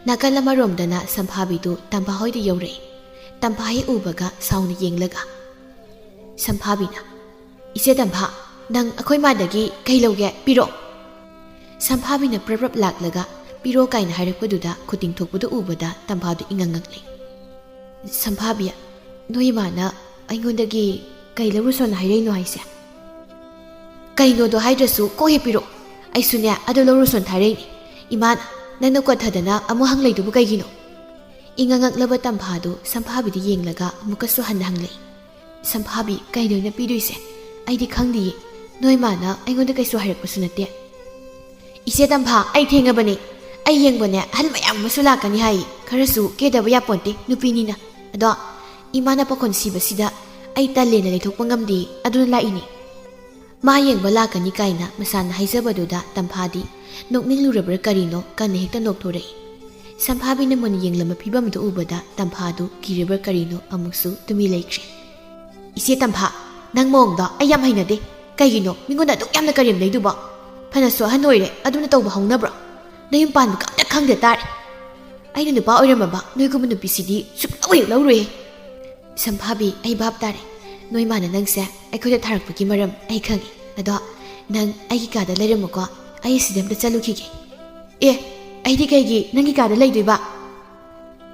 ꯅꯥꯀꯜ ꯑꯃꯔꯣꯝꯗꯅ ꯁꯝꯐꯥꯕꯤꯗꯨ ꯇꯝꯐꯥ ꯍꯣꯏꯗ ꯌꯧꯔꯛꯏ꯫ ꯇꯝꯐꯥ ꯍꯦꯛ ꯎꯕꯒ ꯁꯥꯎꯅ ꯌꯦꯡꯂꯒ ꯁꯝꯐꯥꯕꯤꯅ, "ꯏꯆꯦ ꯇꯝꯐꯥ, ꯅꯪ ꯑꯩꯈꯣꯏ ꯃꯥꯗꯒꯤ ꯀꯩ ꯂꯧꯒꯦ? ꯄꯤꯔꯛꯑꯣ꯫" ꯁꯝꯐꯥꯕꯤꯅ ꯄ꯭ꯔꯞ ꯄ꯭ꯔꯞ ꯂꯥꯛꯂꯒ "ꯄꯤꯔꯛꯑꯣ" ꯀꯥꯏꯅ ꯍꯥꯏꯔꯛꯄꯗꯨꯗ ꯈꯨꯇꯤꯡ ꯊꯣꯛꯄꯗꯨ ꯎꯕꯗ ꯇꯝꯐꯥꯗꯨ ꯏꯉꯛ ꯉꯛꯂꯦ꯫ "ꯁꯝꯐꯥꯕꯤ, ꯅꯣꯏ ꯏꯃꯥꯅ ꯑꯩꯉꯣꯟꯗꯒꯤ ꯀꯩ ꯂꯧꯔꯨꯁꯣꯅ ꯍꯥꯏꯔꯛꯏꯅꯣ ꯍꯥꯏꯁꯦ?" "ꯀꯩꯅꯣꯗꯣ ꯍꯥꯏꯗ꯭ꯔꯁꯨ ꯀꯣꯛ ꯍꯦꯛ ꯄꯤꯔꯛꯑꯣ꯫ ꯑꯩꯁꯨꯅꯦ ꯑꯗꯨ ꯂꯧꯔꯨꯁꯣꯅ ꯊꯥꯔꯛꯏꯅꯦ꯫ ꯏꯃꯥꯅ ꯅꯪꯅ ꯀꯣꯠꯊꯗꯅ ꯑꯃꯨꯛ ꯍꯪꯂꯩꯗꯨꯕꯨ ꯀꯩꯒꯤꯅꯣ?" ꯏꯉꯛ ꯉꯛꯂꯕ ꯇꯝꯐꯥꯗꯨ ꯁꯝꯐꯥꯕꯤꯗ ꯌꯦꯡꯂꯒ ꯑꯃꯨꯛꯀꯁꯨ ꯍꯟꯅ ꯍꯪꯂꯛꯏ꯫ "ꯁꯝꯐꯥꯕꯤ, ꯀꯩꯅꯣ ꯑꯩꯅ ꯄꯤꯗꯣꯏꯁꯦ? ꯑꯩꯗꯤ ꯈꯪꯗꯤꯌꯦ꯫ ꯅꯣꯏ ꯃꯥꯅ ꯑꯩꯉꯣꯟꯗ ꯀꯩꯁꯨ ꯍꯥꯏꯔꯛꯄꯁꯨ ꯅꯠꯇꯦ꯫" "ꯏꯆꯦ ꯇꯝꯐꯥ, ꯑꯩ ꯊꯦꯡꯉꯕꯅꯦ꯫ ꯑꯩ ꯌꯦꯡꯕꯅꯦ ꯑꯍꯜ ꯃꯌꯥꯝ ꯑꯃꯁꯨ ꯂꯥꯛꯀꯅꯤ ꯍꯥꯏꯌꯦ꯫ ꯈꯔꯁꯨ ꯀꯦꯗꯕ ꯌꯥꯄꯣꯟꯇꯦ, ꯅꯨꯄꯤꯅꯤꯅ꯫ ꯑꯗꯣ ꯏꯃꯥꯅ ꯄꯥꯈꯣꯟ ꯁꯤꯕꯁꯤꯗ ꯑꯩ ꯇꯜꯂꯦꯅ ꯂꯩꯊꯣꯛꯄ ꯉꯝꯗꯦ, ꯑꯗꯨꯅ ꯂꯥꯛꯏꯅꯦ꯫" ꯃꯥ ꯌꯦꯡꯕ ꯂꯥꯛꯀꯅꯤ ꯀꯥꯏꯅ ꯃꯁꯥꯅ ꯍꯥꯏꯖꯕꯗꯨꯗ ꯇꯝꯐꯥꯗꯤ ꯅꯣꯛꯅꯤꯡꯂꯨꯔꯕ꯭ꯔꯥ ꯀꯔꯤꯅꯣ ꯀꯟꯅ ꯍꯦꯛꯇ ꯅꯣꯛꯊꯣꯔꯛꯏ꯫ ꯁꯝꯐꯥꯕꯤꯅ ꯃꯨꯟꯅ ꯌꯦꯡꯂꯝꯕ ꯐꯤꯕꯝꯗꯨ ꯎꯕꯗ ꯇꯝꯐꯥꯗꯨ ꯀꯤꯔꯕ꯭ꯔꯥ ꯀꯔꯤꯅꯣ ꯑꯃꯨꯛꯁꯨ ꯇꯨꯃꯤ ꯂꯩꯈ꯭ꯔꯦ꯫ "ꯏꯆꯦ ꯇꯝꯐꯥ, ꯅꯪ ꯃꯑꯣꯡꯗꯣ ꯑꯩ ꯌꯥꯝ ꯍꯩꯅꯗꯦ꯫ ꯀꯩꯒꯤꯅꯣ ꯃꯤꯉꯣꯟꯗ ꯑꯗꯨꯛ ꯌꯥꯝꯅ ꯀꯔꯦꯝꯅꯩꯗꯨꯕꯣ? ꯐꯅꯁꯨ ꯑꯍꯟ ꯑꯣꯏꯔꯦ, ꯑꯗꯨꯅ ꯇꯧꯕ ꯍꯧꯅꯕ꯭ꯔꯣ? ꯅꯌꯨꯝ ꯄꯥꯟꯕꯒ ꯑꯝꯇ ꯈꯪꯗ ꯇꯥꯔꯦ꯫ ꯑꯩꯅ ꯅꯨꯄꯥ ꯑꯣꯏꯔꯝꯃꯕ ꯅꯣꯏꯒꯨꯝꯕ ꯅꯨꯄꯤꯁꯤꯗꯤ ꯁꯨꯛꯂꯧ ꯍꯦꯛ ꯂꯧꯔꯣꯏꯍꯦ꯫" "ꯁꯝꯐꯥꯕꯤ, ꯑꯩ ꯚꯥꯞ ꯇꯥꯔꯦ꯫ ꯅꯣꯏ ꯃꯥꯅ ꯅꯪꯁꯦ ꯑꯩꯈꯣꯏꯗ ꯊꯥꯔꯛꯄꯒꯤ ꯃꯔꯝ ꯑꯩ ꯈꯪꯉꯤ꯫ ꯑꯗꯣ ꯅꯪ ꯑꯩꯒꯤ ꯀꯥꯗ ꯂꯩꯔꯝꯃꯨꯀꯣ, ꯑꯩ ꯁꯤꯗ ꯑꯝꯇ ꯆꯠꯂꯨꯈꯤꯒꯦ꯫" "ꯑꯦ, ꯑꯩꯗꯤ ꯀꯩꯒꯤ ꯅꯪꯒꯤ ꯀꯥꯗ ꯂꯩꯗꯣꯏꯕ?"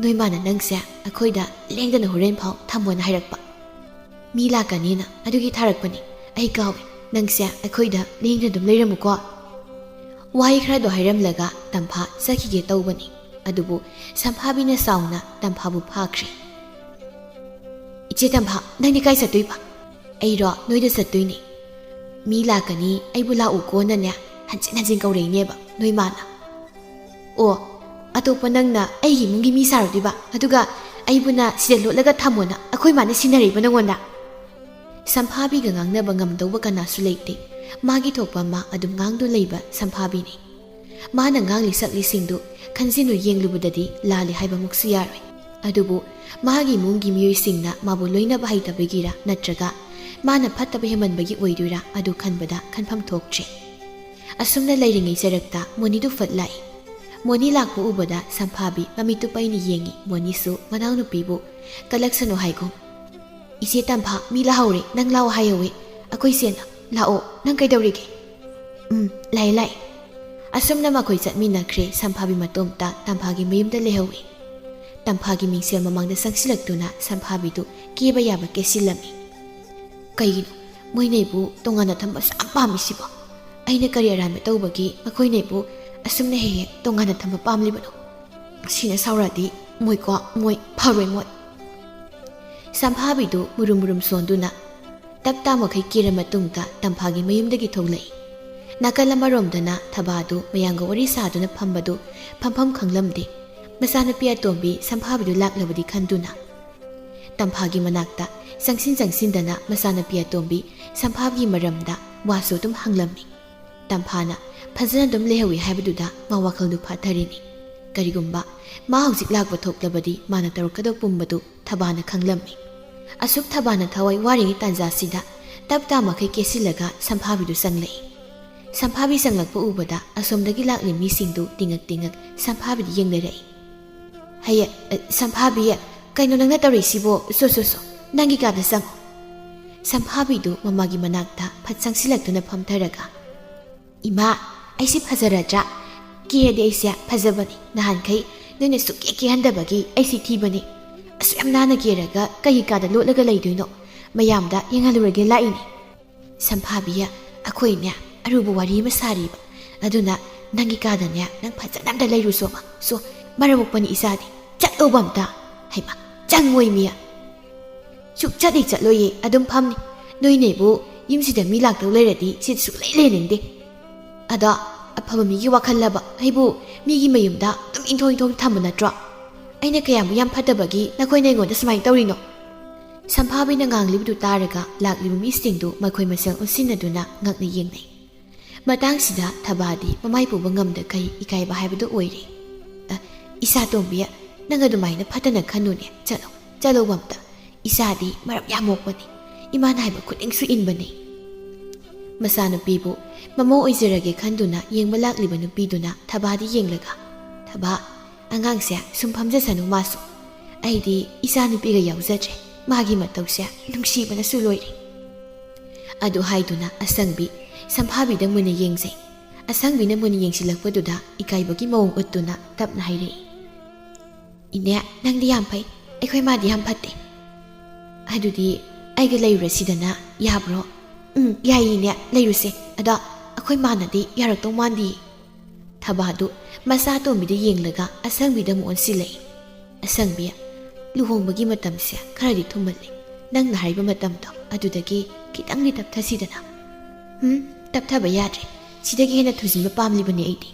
"ꯅꯣꯏ ꯃꯥꯅ ꯅꯪꯁꯦ ꯑꯩꯈꯣꯏꯗ ꯂꯦꯡꯗꯅ ꯍꯣꯔꯦꯟ ꯐꯥꯎ ꯊꯝꯃꯣꯅ ꯍꯥꯏꯔꯛꯄ꯫ ꯃꯤ ꯂꯥꯛꯀꯅꯤꯅ ꯑꯗꯨꯒꯤ ꯊꯥꯔꯛꯄꯅꯤ꯫ ꯑꯩ ꯀꯥꯎꯏ, ꯅꯪꯁꯦ ꯑꯩꯈꯣꯏꯗ ꯂꯦꯡꯗꯅ ꯑꯗꯨꯝ ꯂꯩꯔꯝꯃꯨꯀꯣ꯫" ꯋꯥꯍꯩ ꯈꯔꯗꯣ ꯍꯥꯏꯔꯝꯂꯒ ꯇꯝꯐꯥ ꯆꯠꯈꯤꯒꯦ ꯇꯧꯕꯅꯤ꯫ ꯑꯗꯨꯕꯨ ꯁꯝꯐꯥꯕꯤꯅ ꯁꯥꯎꯅ ꯇꯝꯐꯥꯕꯨ ꯐꯥꯈ꯭ꯔꯦ꯫ "ꯏꯆꯦ ꯇꯝꯐꯥ, ꯅꯪꯗꯤ ꯀꯥꯏ ꯆꯠꯇꯣꯏꯕ?" "ꯑꯩꯔꯣ, ꯅꯣꯏꯗ ꯆꯠꯇꯣꯏꯅꯦ꯫ ꯃꯤ ꯂꯥꯛꯀꯅꯤ, ꯑꯩꯕꯨ ꯂꯥꯛꯎꯀꯣꯅꯅꯦ ꯍꯟꯖꯤꯟ ꯍꯟꯖꯤꯟ ꯀꯧꯔꯛꯏꯅꯦꯕ ꯅꯣꯏ ꯃꯥꯅ꯫" "ꯑꯣ, ꯑꯇꯣꯞꯄ ꯅꯪꯅ ꯑꯩꯒꯤ ꯏꯃꯨꯡꯒꯤ ꯃꯤ ꯁꯥꯔꯨꯗꯣꯏꯕ? ꯑꯗꯨꯒ ꯑꯩꯕꯨꯅ ꯁꯤꯗ ꯂꯣꯠꯂꯒ ꯊꯝꯃꯣꯅ ꯑꯩꯈꯣꯏ ꯃꯥꯅ ꯁꯤꯟꯅꯔꯤꯕ ꯅꯪꯉꯣꯟꯗ?" ꯁꯝꯐꯥꯕꯤꯒ ꯉꯥꯡꯅꯕ ꯉꯝꯗꯧꯕ ꯀꯅꯥꯁꯨ ꯂꯩꯇꯦ꯫ ꯃꯥꯒꯤ ꯊꯣꯛꯄ ꯃꯥ ꯑꯗꯨꯝ ꯉꯥꯡꯗꯨ ꯂꯩꯕ ꯁꯝꯐꯥꯕꯤꯅꯤ꯫ ꯃꯥꯅ ꯉꯥꯡꯂꯤ ꯁꯛꯂꯤꯁꯤꯡꯗꯨ ꯈꯟꯖꯤꯟꯗꯨ ꯌꯦꯡꯂꯨꯕꯗꯗꯤ ꯂꯥꯜꯂꯤ ꯍꯥꯏꯕꯃꯛꯁꯨ ꯌꯥꯔꯣꯏ꯫ ꯑꯗꯨꯕꯨ ꯃꯥꯒꯤ ꯏꯃꯨꯡꯒꯤ ꯃꯤꯑꯣꯏꯁꯤꯡꯅ ꯃꯥꯕꯨ ꯂꯣꯏꯅꯕ ꯍꯩꯇꯕꯒꯤꯔ ꯅꯠꯇ꯭ꯔꯒ ꯃꯥꯅ ꯐꯠꯇꯕ ꯍꯦꯟꯃꯟꯕꯒꯤ ꯑꯣꯏꯗꯣꯏꯔꯥ, ꯑꯗꯨ ꯈꯟꯕꯗ ꯈꯟꯐꯝ ꯊꯣꯛꯇ꯭ꯔꯦ꯫ ꯑꯁꯨꯝꯅ ꯂꯩꯔꯤꯉꯩ ꯆꯔꯛꯇ ꯃꯣꯅꯤꯗꯨ ꯐꯠ ꯂꯥꯛꯏ꯫ ꯃꯣꯅꯤ ꯂꯥꯛꯄ ꯎꯕꯗ ꯁꯝꯐꯥꯕꯤ ꯃꯃꯤꯠꯇꯨ ꯄꯩꯅ ꯌꯦꯡꯉꯤ꯫ ꯃꯣꯅꯤꯁꯨ ꯃꯅꯥꯎꯅꯨꯄꯤꯕꯨ ꯀꯂꯛꯁꯅꯨ ꯍꯥꯏꯒꯨꯝ, "ꯏꯆꯦ ꯇꯝꯐꯥ, ꯃꯤ ꯂꯥꯛꯍꯧꯔꯦ, ꯅꯪ ꯂꯥꯛꯑꯣ ꯍꯥꯏꯍꯧꯋꯦ ꯑꯩꯈꯣꯏ ꯏꯆꯦꯅ꯫ ꯂꯥꯛꯑꯣ, ꯅꯪ ꯀꯩꯗꯧꯔꯤꯒꯦ?" "ꯎꯝ, ꯂꯥꯛꯑꯦ, ꯂꯥꯛꯑꯦ꯫" ꯑꯁꯨꯝꯅ ꯃꯈꯣꯏ ꯆꯠꯃꯤꯟꯅꯈ꯭ꯔꯦ꯫ ꯁꯝꯐꯥꯕꯤ ꯃꯇꯣꯝꯇ ꯇꯝꯐꯥꯒꯤ ꯃꯌꯨꯝꯗ ꯂꯩꯍꯧꯏ꯫ ꯇꯝꯐꯥꯒꯤ ꯃꯤꯡꯁꯦꯜ ꯃꯃꯥꯡꯗ ꯆꯪꯁꯤꯜꯂꯛꯇꯨꯅ ꯁꯝꯐꯥꯕꯤꯗꯨ ꯀꯦꯕ ꯌꯥꯕ ꯀꯦꯁꯤꯜꯂꯝꯃꯤ꯫ "ꯀꯩꯒꯤꯅꯣ ꯃꯣꯏꯅ ꯑꯩꯕꯨ ꯇꯣꯉꯥꯟꯅ ꯊꯝꯕ ꯑꯁꯨꯛ ꯌꯥꯝ ꯄꯥꯝꯃꯤꯁꯤꯕꯣ? ꯑꯩꯅ ꯀꯔꯤ ꯑꯔꯥꯟꯕ ꯇꯧꯕꯒꯤ ꯃꯈꯣꯏꯅ ꯑꯩꯕꯨ ꯑꯁꯨꯝꯅ ꯍꯦꯛ ꯍꯦꯛ ꯇꯣꯉꯥꯟꯅ ꯊꯝꯕ ꯄꯥꯝꯂꯤꯕꯅꯣ? ꯁꯤꯅ ꯁꯥꯎꯔꯛꯑꯗꯤ ꯃꯣꯏꯀꯣ, ꯃꯣꯏ ꯐꯔꯣꯏ ꯃꯣꯏ꯫" ꯁꯝꯐꯥꯕꯤꯗꯨ ꯃꯨꯔꯨꯝ ꯃꯨꯔꯨꯝ ꯁꯣꯟꯗꯨꯅ ꯇꯞ ꯇꯥ ꯃꯈꯩ ꯀꯦꯔ ꯃꯇꯨꯡꯗ ꯇꯝꯐꯥꯒꯤ ꯃꯌꯨꯝꯗꯒꯤ ꯊꯣꯛꯂꯛꯏ꯫ ꯅꯥꯀꯜ ꯑꯃꯔꯣꯝꯗꯅ ꯊꯕꯥꯗꯨ ꯃꯌꯥꯝꯒ ꯋꯥꯔꯤ ꯁꯥꯗꯨꯅ ꯐꯝꯕꯗꯨ ꯐꯝꯐꯝ ꯈꯪꯂꯝꯗꯦ꯫ ꯃꯆꯥꯅꯨꯄꯤ ꯑꯇꯣꯝꯕꯤ ꯁꯝꯐꯥꯕꯤꯗꯨ ꯂꯥꯛꯂꯕꯗꯤ ꯈꯟꯗꯨꯅ ꯇꯝꯐꯥꯒꯤ ꯃꯅꯥꯛꯇ ꯆꯪꯁꯤꯟ ꯆꯪꯁꯤꯟꯗꯅ ꯃꯆꯥꯅꯨꯄꯤ ꯑꯇꯣꯝꯕꯤ ꯁꯝꯐꯥꯕꯤꯒꯤ ꯃꯔꯝꯗ ꯋꯥꯁꯨ ꯑꯗꯨꯝ ꯍꯪꯂꯝꯃꯤ꯫ ꯇꯝꯐꯥꯅ ꯐꯖꯅ ꯑꯗꯨꯝ ꯂꯩꯍꯧꯏ ꯍꯥꯏꯕꯗꯨꯗ ꯃꯥ ꯋꯥꯈꯜꯗꯨ ꯐꯥꯊꯔꯤꯅꯤ꯫ ꯀꯔꯤꯒꯨꯝꯕ ꯃꯥ ꯍꯧꯖꯤꯛ ꯂꯥꯛꯄ ꯊꯣꯛꯂꯕꯗꯤ ꯃꯥꯅ ꯇꯧꯔꯛꯀꯗꯧ ꯄꯨꯝꯕꯗꯨ ꯊꯕꯥꯅ ꯈꯪꯂꯝꯃꯤ꯫ ꯑꯁꯨꯛ ꯊꯕꯥꯅ ꯊꯋꯥꯏ ꯋꯥꯔꯤꯉꯩ ꯇꯥꯟꯖꯥꯁꯤꯗ ꯇꯞ ꯇꯥ ꯃꯈꯩ ꯀꯦꯁꯤꯜꯂꯒ ꯁꯝꯐꯥꯕꯤꯗꯨ ꯆꯪꯂꯛꯏ꯫ ꯁꯝꯐꯥꯕꯤ ꯆꯪꯂꯛꯄ ꯎꯕꯗ ꯑꯁꯣꯝꯗꯒꯤ ꯂꯥꯛꯂꯤ ꯃꯤꯁꯤꯡꯗꯨ ꯇꯤꯡꯉꯛ ꯇꯤꯡꯉꯛ ꯁꯝꯐꯥꯕꯤꯗ ꯌꯦꯡꯅꯔꯛꯏ꯫ "ꯍꯩꯌꯦ, ꯑ, ꯁꯝꯐꯥꯕꯤ, ꯀꯩꯅꯣ ꯅꯪꯅ ꯇꯧꯔꯤꯁꯤꯕꯣ? ꯁꯣ, ꯁꯣ, ꯁꯣ, ꯅꯪꯒꯤ ꯀꯥꯗ ꯆꯪꯉꯣ꯫" ꯁꯝꯐꯥꯕꯤꯗꯨ ꯃꯃꯥꯒꯤ ꯃꯅꯥꯛꯇ ꯐꯠ ꯆꯪꯁꯤꯜꯂꯛꯇꯨꯅ ꯐꯝꯊꯔꯒ, "ꯏꯃꯥ, ꯑꯩꯁꯤ ꯐꯖꯔꯗ꯭ꯔꯥ? ꯀꯦꯔꯗꯤ ꯑꯩꯁꯦ ꯐꯖꯕꯅꯤ꯫ ꯅꯍꯥꯟꯈꯩ ꯅꯣꯏꯅ ꯁꯨꯛꯀꯦ ꯀꯦꯍꯟꯗꯕꯒꯤ ꯑꯩꯁꯤ ꯊꯤꯕꯅꯤ꯫ ꯑꯁꯨꯛ ꯌꯥꯝ ꯅꯥꯟꯅ ꯀꯦꯔꯒ ꯀꯩꯒꯤ ꯀꯥꯗ ꯂꯣꯠꯂꯒ ꯂꯩꯗꯣꯏꯅꯣ? ꯃꯌꯥꯝꯗ ꯌꯦꯡꯍꯜꯂꯨꯔꯒꯦ ꯂꯥꯛꯏꯅꯤ꯫" "ꯁꯝꯐꯥꯕꯤ, ꯑꯩꯈꯣꯏꯅꯦ ꯑꯔꯨꯕ ꯋꯥꯔꯤ ꯑꯃ ꯁꯥꯔꯤꯕ꯫ ꯑꯗꯨꯅ ꯅꯪꯒꯤ ꯀꯥꯗꯅꯦ ꯅꯪ ꯐꯖꯅ ꯑꯝꯇ ꯂꯩꯔꯨꯁꯣꯕ꯫ ꯁꯣ, ꯃꯔꯝ ꯃꯣꯛꯄꯅꯤ ꯏꯆꯥꯗꯤ꯫ ꯆꯠꯂꯣꯕ ꯑꯝꯇ꯫" "ꯍꯩꯃꯥ, ꯆꯪꯉꯣꯏ ꯃꯤ꯫" "ꯁꯨꯛ ꯆꯠ ꯍꯦꯛ ꯆꯠꯂꯣꯏꯌꯦ, ꯑꯗꯨꯝ ꯐꯝꯅꯤ꯫ ꯅꯣꯏꯅꯦꯕꯨ ꯌꯨꯝꯁꯤꯗ ꯃꯤ ꯂꯥꯛꯇꯧ ꯂꯩꯔꯗꯤ ꯁꯤꯗ ꯁꯨꯛꯂꯩ ꯂꯩꯅꯤꯡꯗꯦ꯫ ꯑꯗꯣ ꯑꯐꯕ ꯃꯤꯒꯤ ꯋꯥꯈꯜꯂꯕ? ꯑꯩꯕꯨ ꯃꯤꯒꯤ ꯃꯌꯨꯝꯗ ꯑꯗꯨꯝ ꯏꯟꯊꯣꯛ ꯏꯟꯊꯣꯛ ꯊꯝꯕ ꯅꯠꯇ꯭ꯔꯣ? ꯑꯩꯅ ꯀꯌꯥꯃꯨꯛ ꯌꯥꯝ ꯐꯠꯇꯕꯒꯤ ꯅꯈꯣꯏꯅ ꯑꯩꯉꯣꯟꯗ ꯁꯨꯃꯥꯏꯅ ꯇꯧꯔꯤꯅꯣ?" ꯁꯝꯐꯥꯕꯤꯅ ꯉꯥꯡꯂꯤꯕꯗꯨ ꯇꯥꯔꯒ ꯂꯥꯛꯂꯤꯕ ꯃꯤꯁꯤꯡꯗꯨ ꯃꯈꯣꯏ ꯃꯁꯦꯜ ꯑꯣꯟꯁꯤꯟꯅꯗꯨꯅ ꯉꯛꯅ ꯌꯦꯡꯅꯩ꯫ ꯃꯇꯥꯡꯁꯤꯗ ꯊꯕꯥꯗꯤ ꯃꯃꯥꯏ ꯄꯨꯕ ꯉꯝꯗꯈꯩ ꯏꯀꯥꯏꯕ ꯍꯥꯏꯕꯗꯨ ꯑꯣꯏꯔꯦ꯫ "ꯑ, ꯏꯆꯥ ꯇꯣꯝꯕꯤ, ꯅꯪ ꯑꯗꯨꯃꯥꯏꯅ ꯐꯠꯇꯅ ꯈꯟꯅꯨꯅꯦ꯫ ꯆꯠꯂꯣ, ꯆꯠꯂꯣꯕ ꯑꯝꯇ꯫ ꯏꯆꯥꯗꯤ ꯃꯔꯝ ꯌꯥꯝ ꯃꯣꯛꯄꯅꯤ꯫ ꯏꯃꯥꯅ ꯍꯥꯏꯕ ꯈꯨꯗꯤꯡꯁꯨ ꯏꯟꯕꯅꯤ꯫" ꯃꯆꯥꯅꯨꯄꯤꯕꯨ ꯃꯃꯧ ꯑꯣꯏꯖꯔꯒꯦ ꯈꯟꯗꯨꯅ ꯌꯦꯡꯕ ꯂꯥꯛꯂꯤꯕ ꯅꯨꯄꯤꯗꯨꯅ ꯊꯕꯥꯗꯤ ꯌꯦꯡꯂꯒ, "ꯊꯕꯥ, ꯑꯉꯥꯡꯁꯦ ꯁꯨꯝ ꯐꯝꯖꯁꯅꯨ ꯃꯥꯁꯨ꯫ ꯑꯩꯗꯤ ꯏꯆꯥ ꯅꯨꯄꯤꯒ ꯌꯥꯎꯖꯗ꯭ꯔꯦ꯫ ꯃꯥꯒꯤ ꯃꯇꯧꯁꯦ ꯅꯨꯡꯁꯤꯕꯅꯁꯨ ꯂꯣꯏꯔꯦ꯫" ꯑꯗꯨ ꯍꯥꯏꯗꯨꯅ ꯑꯁꯪꯕꯤ ꯁꯝꯐꯥꯕꯤꯗ ꯃꯨꯟꯅ ꯌꯦꯡꯖꯩ꯫ ꯑꯁꯪꯕꯤꯅ ꯃꯨꯟꯅ ꯌꯦꯡꯁꯤꯜꯂꯛꯄꯗꯨꯗ ꯏꯀꯥꯏꯕꯒꯤ ꯃꯑꯣꯡ ꯎꯠꯇꯨꯅ ꯇꯞꯅ ꯍꯥꯏꯔꯛꯏ, "ꯏꯅꯦ, ꯅꯪꯗꯤ ꯌꯥꯝ ꯐꯩ, ꯑꯩꯈꯣꯏ ꯃꯥꯗꯤ ꯌꯥꯝ ꯐꯠꯇꯦ꯫ ꯑꯗꯨꯗꯤ ꯑꯩꯒ ꯂꯩꯔꯨꯔꯁꯤꯗꯅ, ꯌꯥꯕ꯭ꯔꯣ?" "ꯎꯝ, ꯌꯥꯏꯌꯦ ꯏꯅꯦ, ꯂꯩꯔꯨꯁꯦ꯫ ꯑꯗ ꯑꯩꯈꯣꯏ ꯃꯥꯅꯗꯤ ꯌꯥꯔꯛꯇꯧ ꯃꯥꯟꯗꯤꯌꯦ꯫" ꯊꯕꯥꯗꯨ ꯃꯆꯥ ꯑꯇꯣꯝꯕꯤꯗ ꯌꯦꯡꯂꯒ ꯑꯁꯪꯕꯤꯗ ꯑꯃꯨꯛ ꯑꯣꯟꯁꯤꯜꯂꯛꯏ꯫ "ꯑꯁꯪꯕꯤ, ꯂꯨꯍꯣꯡꯕꯒꯤ ꯃꯇꯝꯁꯦ ꯈꯔꯗꯤ ꯊꯨꯝꯃꯜꯂꯦ꯫ ꯅꯪꯅ ꯍꯥꯏꯕ ꯃꯇꯝꯗꯣ ꯑꯗꯨꯗꯒꯤ ꯈꯤꯇꯪꯗꯤ ꯇꯞꯊꯁꯤꯗꯅ꯫" "ꯎꯝ, ꯇꯞꯊꯕ ꯌꯥꯗ꯭ꯔꯦ꯫ ꯁꯤꯗꯒꯤ ꯍꯦꯟꯅ ꯊꯨꯖꯤꯟꯕ ꯄꯥꯝꯂꯤꯕꯅꯦ ꯑꯩꯗꯤ꯫"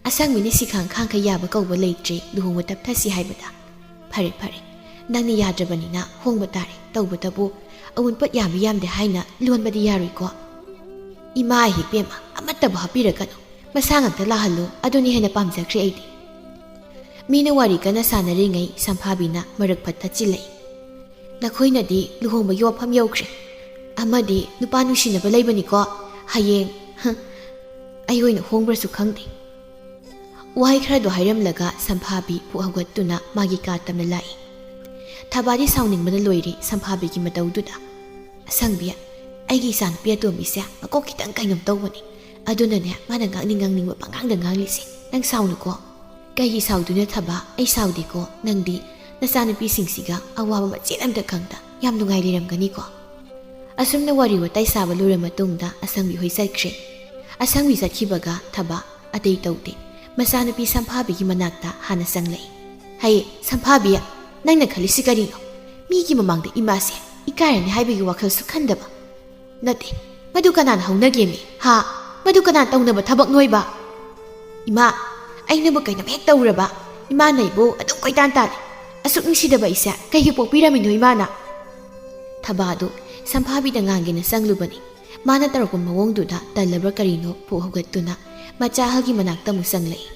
ꯑꯁꯪꯕꯤꯅ ꯁꯤꯈꯥꯡ ꯈꯥꯡꯈ ꯌꯥꯕ ꯀꯧꯕ ꯂꯩꯇ꯭ꯔꯦ ꯂꯨꯍꯣꯡꯕ ꯇꯞꯊꯁꯤ ꯍꯥꯏꯕꯗ꯫ "ꯐꯔꯦ, ꯐꯔꯦ, ꯅꯪꯅ ꯌꯥꯗ꯭ꯔꯕꯅꯤꯅ ꯍꯣꯡꯕ ꯇꯥꯔꯦ꯫ ꯇꯧꯕꯇꯕꯨ ꯑꯎꯟꯄꯣꯠ ꯌꯥꯝꯃꯤ ꯌꯥꯝꯗꯦ ꯍꯥꯏꯅ ꯂꯣꯟꯕꯗꯤ ꯌꯥꯔꯣꯏꯀꯣ꯫" "ꯏꯃꯥ ꯑꯍꯦꯛ ꯄꯦꯝꯃ, ꯑꯃꯠꯇꯕꯨ ꯍꯥꯞꯄꯤꯔꯒꯅꯨ꯫ ꯃꯁꯥ ꯉꯥꯛꯇ ꯂꯥꯛꯍꯜꯂꯨ, ꯑꯗꯨꯅ ꯍꯦꯟꯅ ꯄꯥꯝꯖꯈ꯭ꯔꯦ ꯑꯩꯗꯤ꯫" ꯃꯤꯅ ꯋꯥꯔꯤ ꯀꯟꯅ ꯁꯥꯟꯅꯔꯤꯉꯩ ꯁꯝꯐꯥꯕꯤꯅ ꯃꯔꯛ ꯐꯠ ꯊꯠꯆꯤꯜꯂꯛꯏ꯫ "ꯅꯈꯣꯏꯅꯗꯤ ꯂꯨꯍꯣꯡꯕꯒꯤ ꯋꯥꯐꯝ ꯌꯧꯈ꯭ꯔꯦ꯫ ꯑꯃꯗꯤ ꯅꯨꯄꯥ ꯅꯨꯡꯁꯤꯅꯕ ꯂꯩꯕꯅꯤꯀꯣ꯫ ꯍꯌꯦꯡ, ꯍ, ꯑꯩ ꯑꯣꯏꯅ ꯍꯣꯡꯕ꯭ꯔꯁꯨ ꯈꯪꯗꯦ꯫" ꯋꯥꯍꯩ ꯈꯔꯗꯣ ꯍꯥꯏꯔꯝꯂꯒ ꯁꯝꯐꯥꯕꯤ ꯄꯨꯛ ꯍꯧꯒꯠꯇꯨꯅ ꯃꯥꯒꯤ ꯀꯥ ꯇꯝꯅ ꯂꯥꯛꯏ꯫ ꯊꯕꯥꯗꯤ ꯁꯥꯎꯅꯤꯡꯕꯅ ꯂꯣꯏꯔꯦ ꯁꯝꯐꯥꯕꯤꯒꯤ ꯃꯇꯧꯗꯨꯗ꯫ "ꯑꯁꯪꯕꯤ, ꯑꯩꯒꯤ ꯏꯆꯥꯅꯨꯄꯤ ꯑꯇꯣꯝꯕꯤꯁꯦ ꯃꯀꯣꯛ ꯈꯤꯇꯪ ꯀꯩꯅꯣꯝ ꯇꯧꯕꯅꯤ꯫ ꯑꯗꯨꯅꯅꯦ, ꯃꯥꯅ ꯉꯥꯡꯅꯤꯡ ꯉꯥꯡꯅꯤꯡꯕ ꯄꯉꯥꯡꯗ ꯉꯥꯡꯂꯤꯁꯦ꯫ ꯅꯪ ꯁꯥꯎꯅꯨꯀꯣ꯫" "ꯀꯩꯒꯤ ꯁꯥꯎꯗꯣꯏꯅꯣ ꯊꯕꯥ? ꯑꯩ ꯁꯥꯎꯗꯦꯀꯣ꯫ ꯅꯪꯗꯤ ꯅꯆꯥꯅꯨꯄꯤꯁꯤꯡꯁꯤꯒ ꯑꯋꯥꯕ ꯃꯆꯦꯠ ꯑꯝꯇ ꯈꯪꯗ ꯌꯥꯝ ꯅꯨꯡꯉꯥꯏ ꯂꯩꯔꯝꯒꯅꯤꯀꯣ꯫" ꯑꯁꯨꯝꯅ ꯋꯥꯔꯤ ꯋꯥꯇꯥꯏ ꯁꯥꯕ ꯂꯣꯏꯔ ꯃꯇꯨꯡꯗ ꯑꯁꯪꯕꯤ ꯍꯣꯏ ꯆꯠꯈ꯭ꯔꯦ꯫ ꯑꯁꯪꯕꯤ ꯆꯠꯈꯤꯕꯒ ꯊꯕꯥ ꯑꯇꯩ ꯇꯧꯗꯦ꯫ ꯃꯆꯥꯅꯨꯄꯤ ꯁꯝꯐꯥꯕꯤꯒꯤ ꯃꯅꯥꯛꯇ ꯍꯥꯟꯅ ꯆꯪꯂꯛꯏ꯫ "ꯍꯩ, ꯁꯝꯐꯥꯕꯤ, ꯅꯪꯅ ꯈꯜꯂꯤꯁꯤ ꯀꯔꯤꯅꯣ? ꯃꯤꯒꯤ ꯃꯃꯥꯡꯗ ꯏꯃꯥꯁꯦ ꯏꯀꯥꯏꯔꯅꯤ ꯍꯥꯏꯕꯒꯤ ꯋꯥꯈꯜꯁꯨ ꯈꯟꯗꯕ?" "ꯅꯠꯇꯦ, ꯃꯗꯨ ꯀꯅꯥꯅ ꯍꯧꯅꯒꯦꯃꯤ? ꯍꯥ?" ꯑꯗꯨ ꯀꯅꯥ ꯇꯧꯅꯕ ꯊꯕꯛꯅꯣꯏꯕ? ꯏꯃꯥ, ꯑꯩꯅꯕꯨ ꯀꯩꯅꯣꯝ ꯍꯦꯛ ꯇꯧꯔꯕ, ꯏꯃꯥꯅ ꯑꯩꯕꯨ ꯑꯗꯨꯝ ꯀꯣꯏꯇꯥꯟ ꯇꯥꯜꯂꯤ꯫ ꯑꯁꯨꯛ ꯅꯨꯡꯁꯤꯗꯕ ꯑꯩꯁꯦ ꯀꯩꯒꯤ ꯄꯣꯛꯄꯤꯔꯝꯃꯤꯅꯣ ꯏꯃꯥꯅ? ꯊꯕꯥꯗꯨ ꯁꯝꯐꯥꯕꯤꯗ ꯉꯥꯡꯒꯦꯅ ꯆꯪꯂꯨꯕꯅꯤ꯫ ꯃꯥꯅ ꯇꯧꯔꯛꯄ ꯃꯑꯣꯡꯗꯨꯗ ꯇꯜꯂꯕ꯭ꯔꯥ ꯀꯔꯤꯅꯣ ꯄꯨꯛ ꯍꯧꯒꯠꯇꯨꯅ ꯃꯆꯥ ꯑꯍꯜꯒꯤ ꯃꯅꯥꯛꯇ ꯑꯃꯨꯛ ꯆꯪꯂꯛꯏ꯫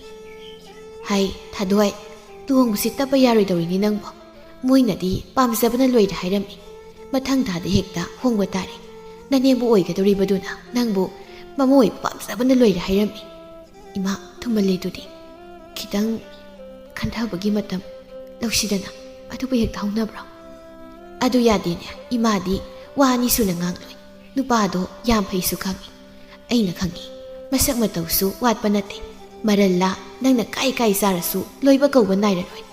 ꯍꯥꯏ, ꯊꯥꯗꯣꯏ, ꯂꯨꯍꯣꯡꯕꯁꯤ ꯇꯞꯄ ꯌꯥꯔꯣꯏꯗꯧꯔꯤꯅꯤ ꯅꯪꯕꯨ꯫ ꯃꯣꯏꯅꯗꯤ ꯄꯥꯝꯖꯕꯅ ꯂꯣꯏꯔꯦ ꯍꯥꯏꯔꯝꯃꯤ꯫ ꯃꯊꯪ ꯊꯥꯗ ꯍꯦꯛꯇ ꯍꯣꯡꯕ ꯇꯥꯔꯦ꯫ ꯅꯅꯦꯝꯕꯨ ꯑꯣꯏꯒꯗꯧꯔꯤꯕꯗꯨꯅ ꯅꯪꯕꯨ ꯃꯃꯣꯏ ꯄꯥꯝꯖꯕꯅ ꯂꯣꯏꯔꯦ ꯍꯥꯏꯔꯝꯃꯤ꯫ ꯏꯃꯥ, ꯊꯨꯃꯜꯂꯦ ꯑꯗꯨꯗꯤ꯫ ꯈꯤꯇꯪ ꯈꯟꯊꯕꯒꯤ ꯃꯇꯝ ꯂꯧꯁꯤꯗꯅ꯫ ꯑꯗꯨꯕꯨ ꯍꯦꯛꯇ ꯍꯧꯅꯕ꯭ꯔꯣ? ꯑꯗꯨ ꯌꯥꯗꯦꯅꯦ, ꯏꯃꯥꯗꯤ ꯋꯥ ꯑꯅꯤ ꯁꯨꯅ ꯉꯥꯡꯂꯣꯏ꯫ ꯅꯨꯄꯥꯗꯣ ꯌꯥꯝ ꯐꯩꯁꯨ ꯈꯪꯉꯤ꯫ ꯑꯩꯅ ꯈꯪꯉꯤ꯫ ꯃꯁꯛ ꯃꯇꯧꯁꯨ ꯋꯥꯠꯄ ꯅꯠꯇꯦ꯫ ꯃꯔꯜꯂꯥ ꯅꯪꯅ ꯀꯥꯏ ꯀꯥꯏ ꯆꯥꯔꯁꯨ ꯂꯣꯏꯕ ꯀꯧꯕ ꯅꯥꯏꯔꯔꯣꯏ꯫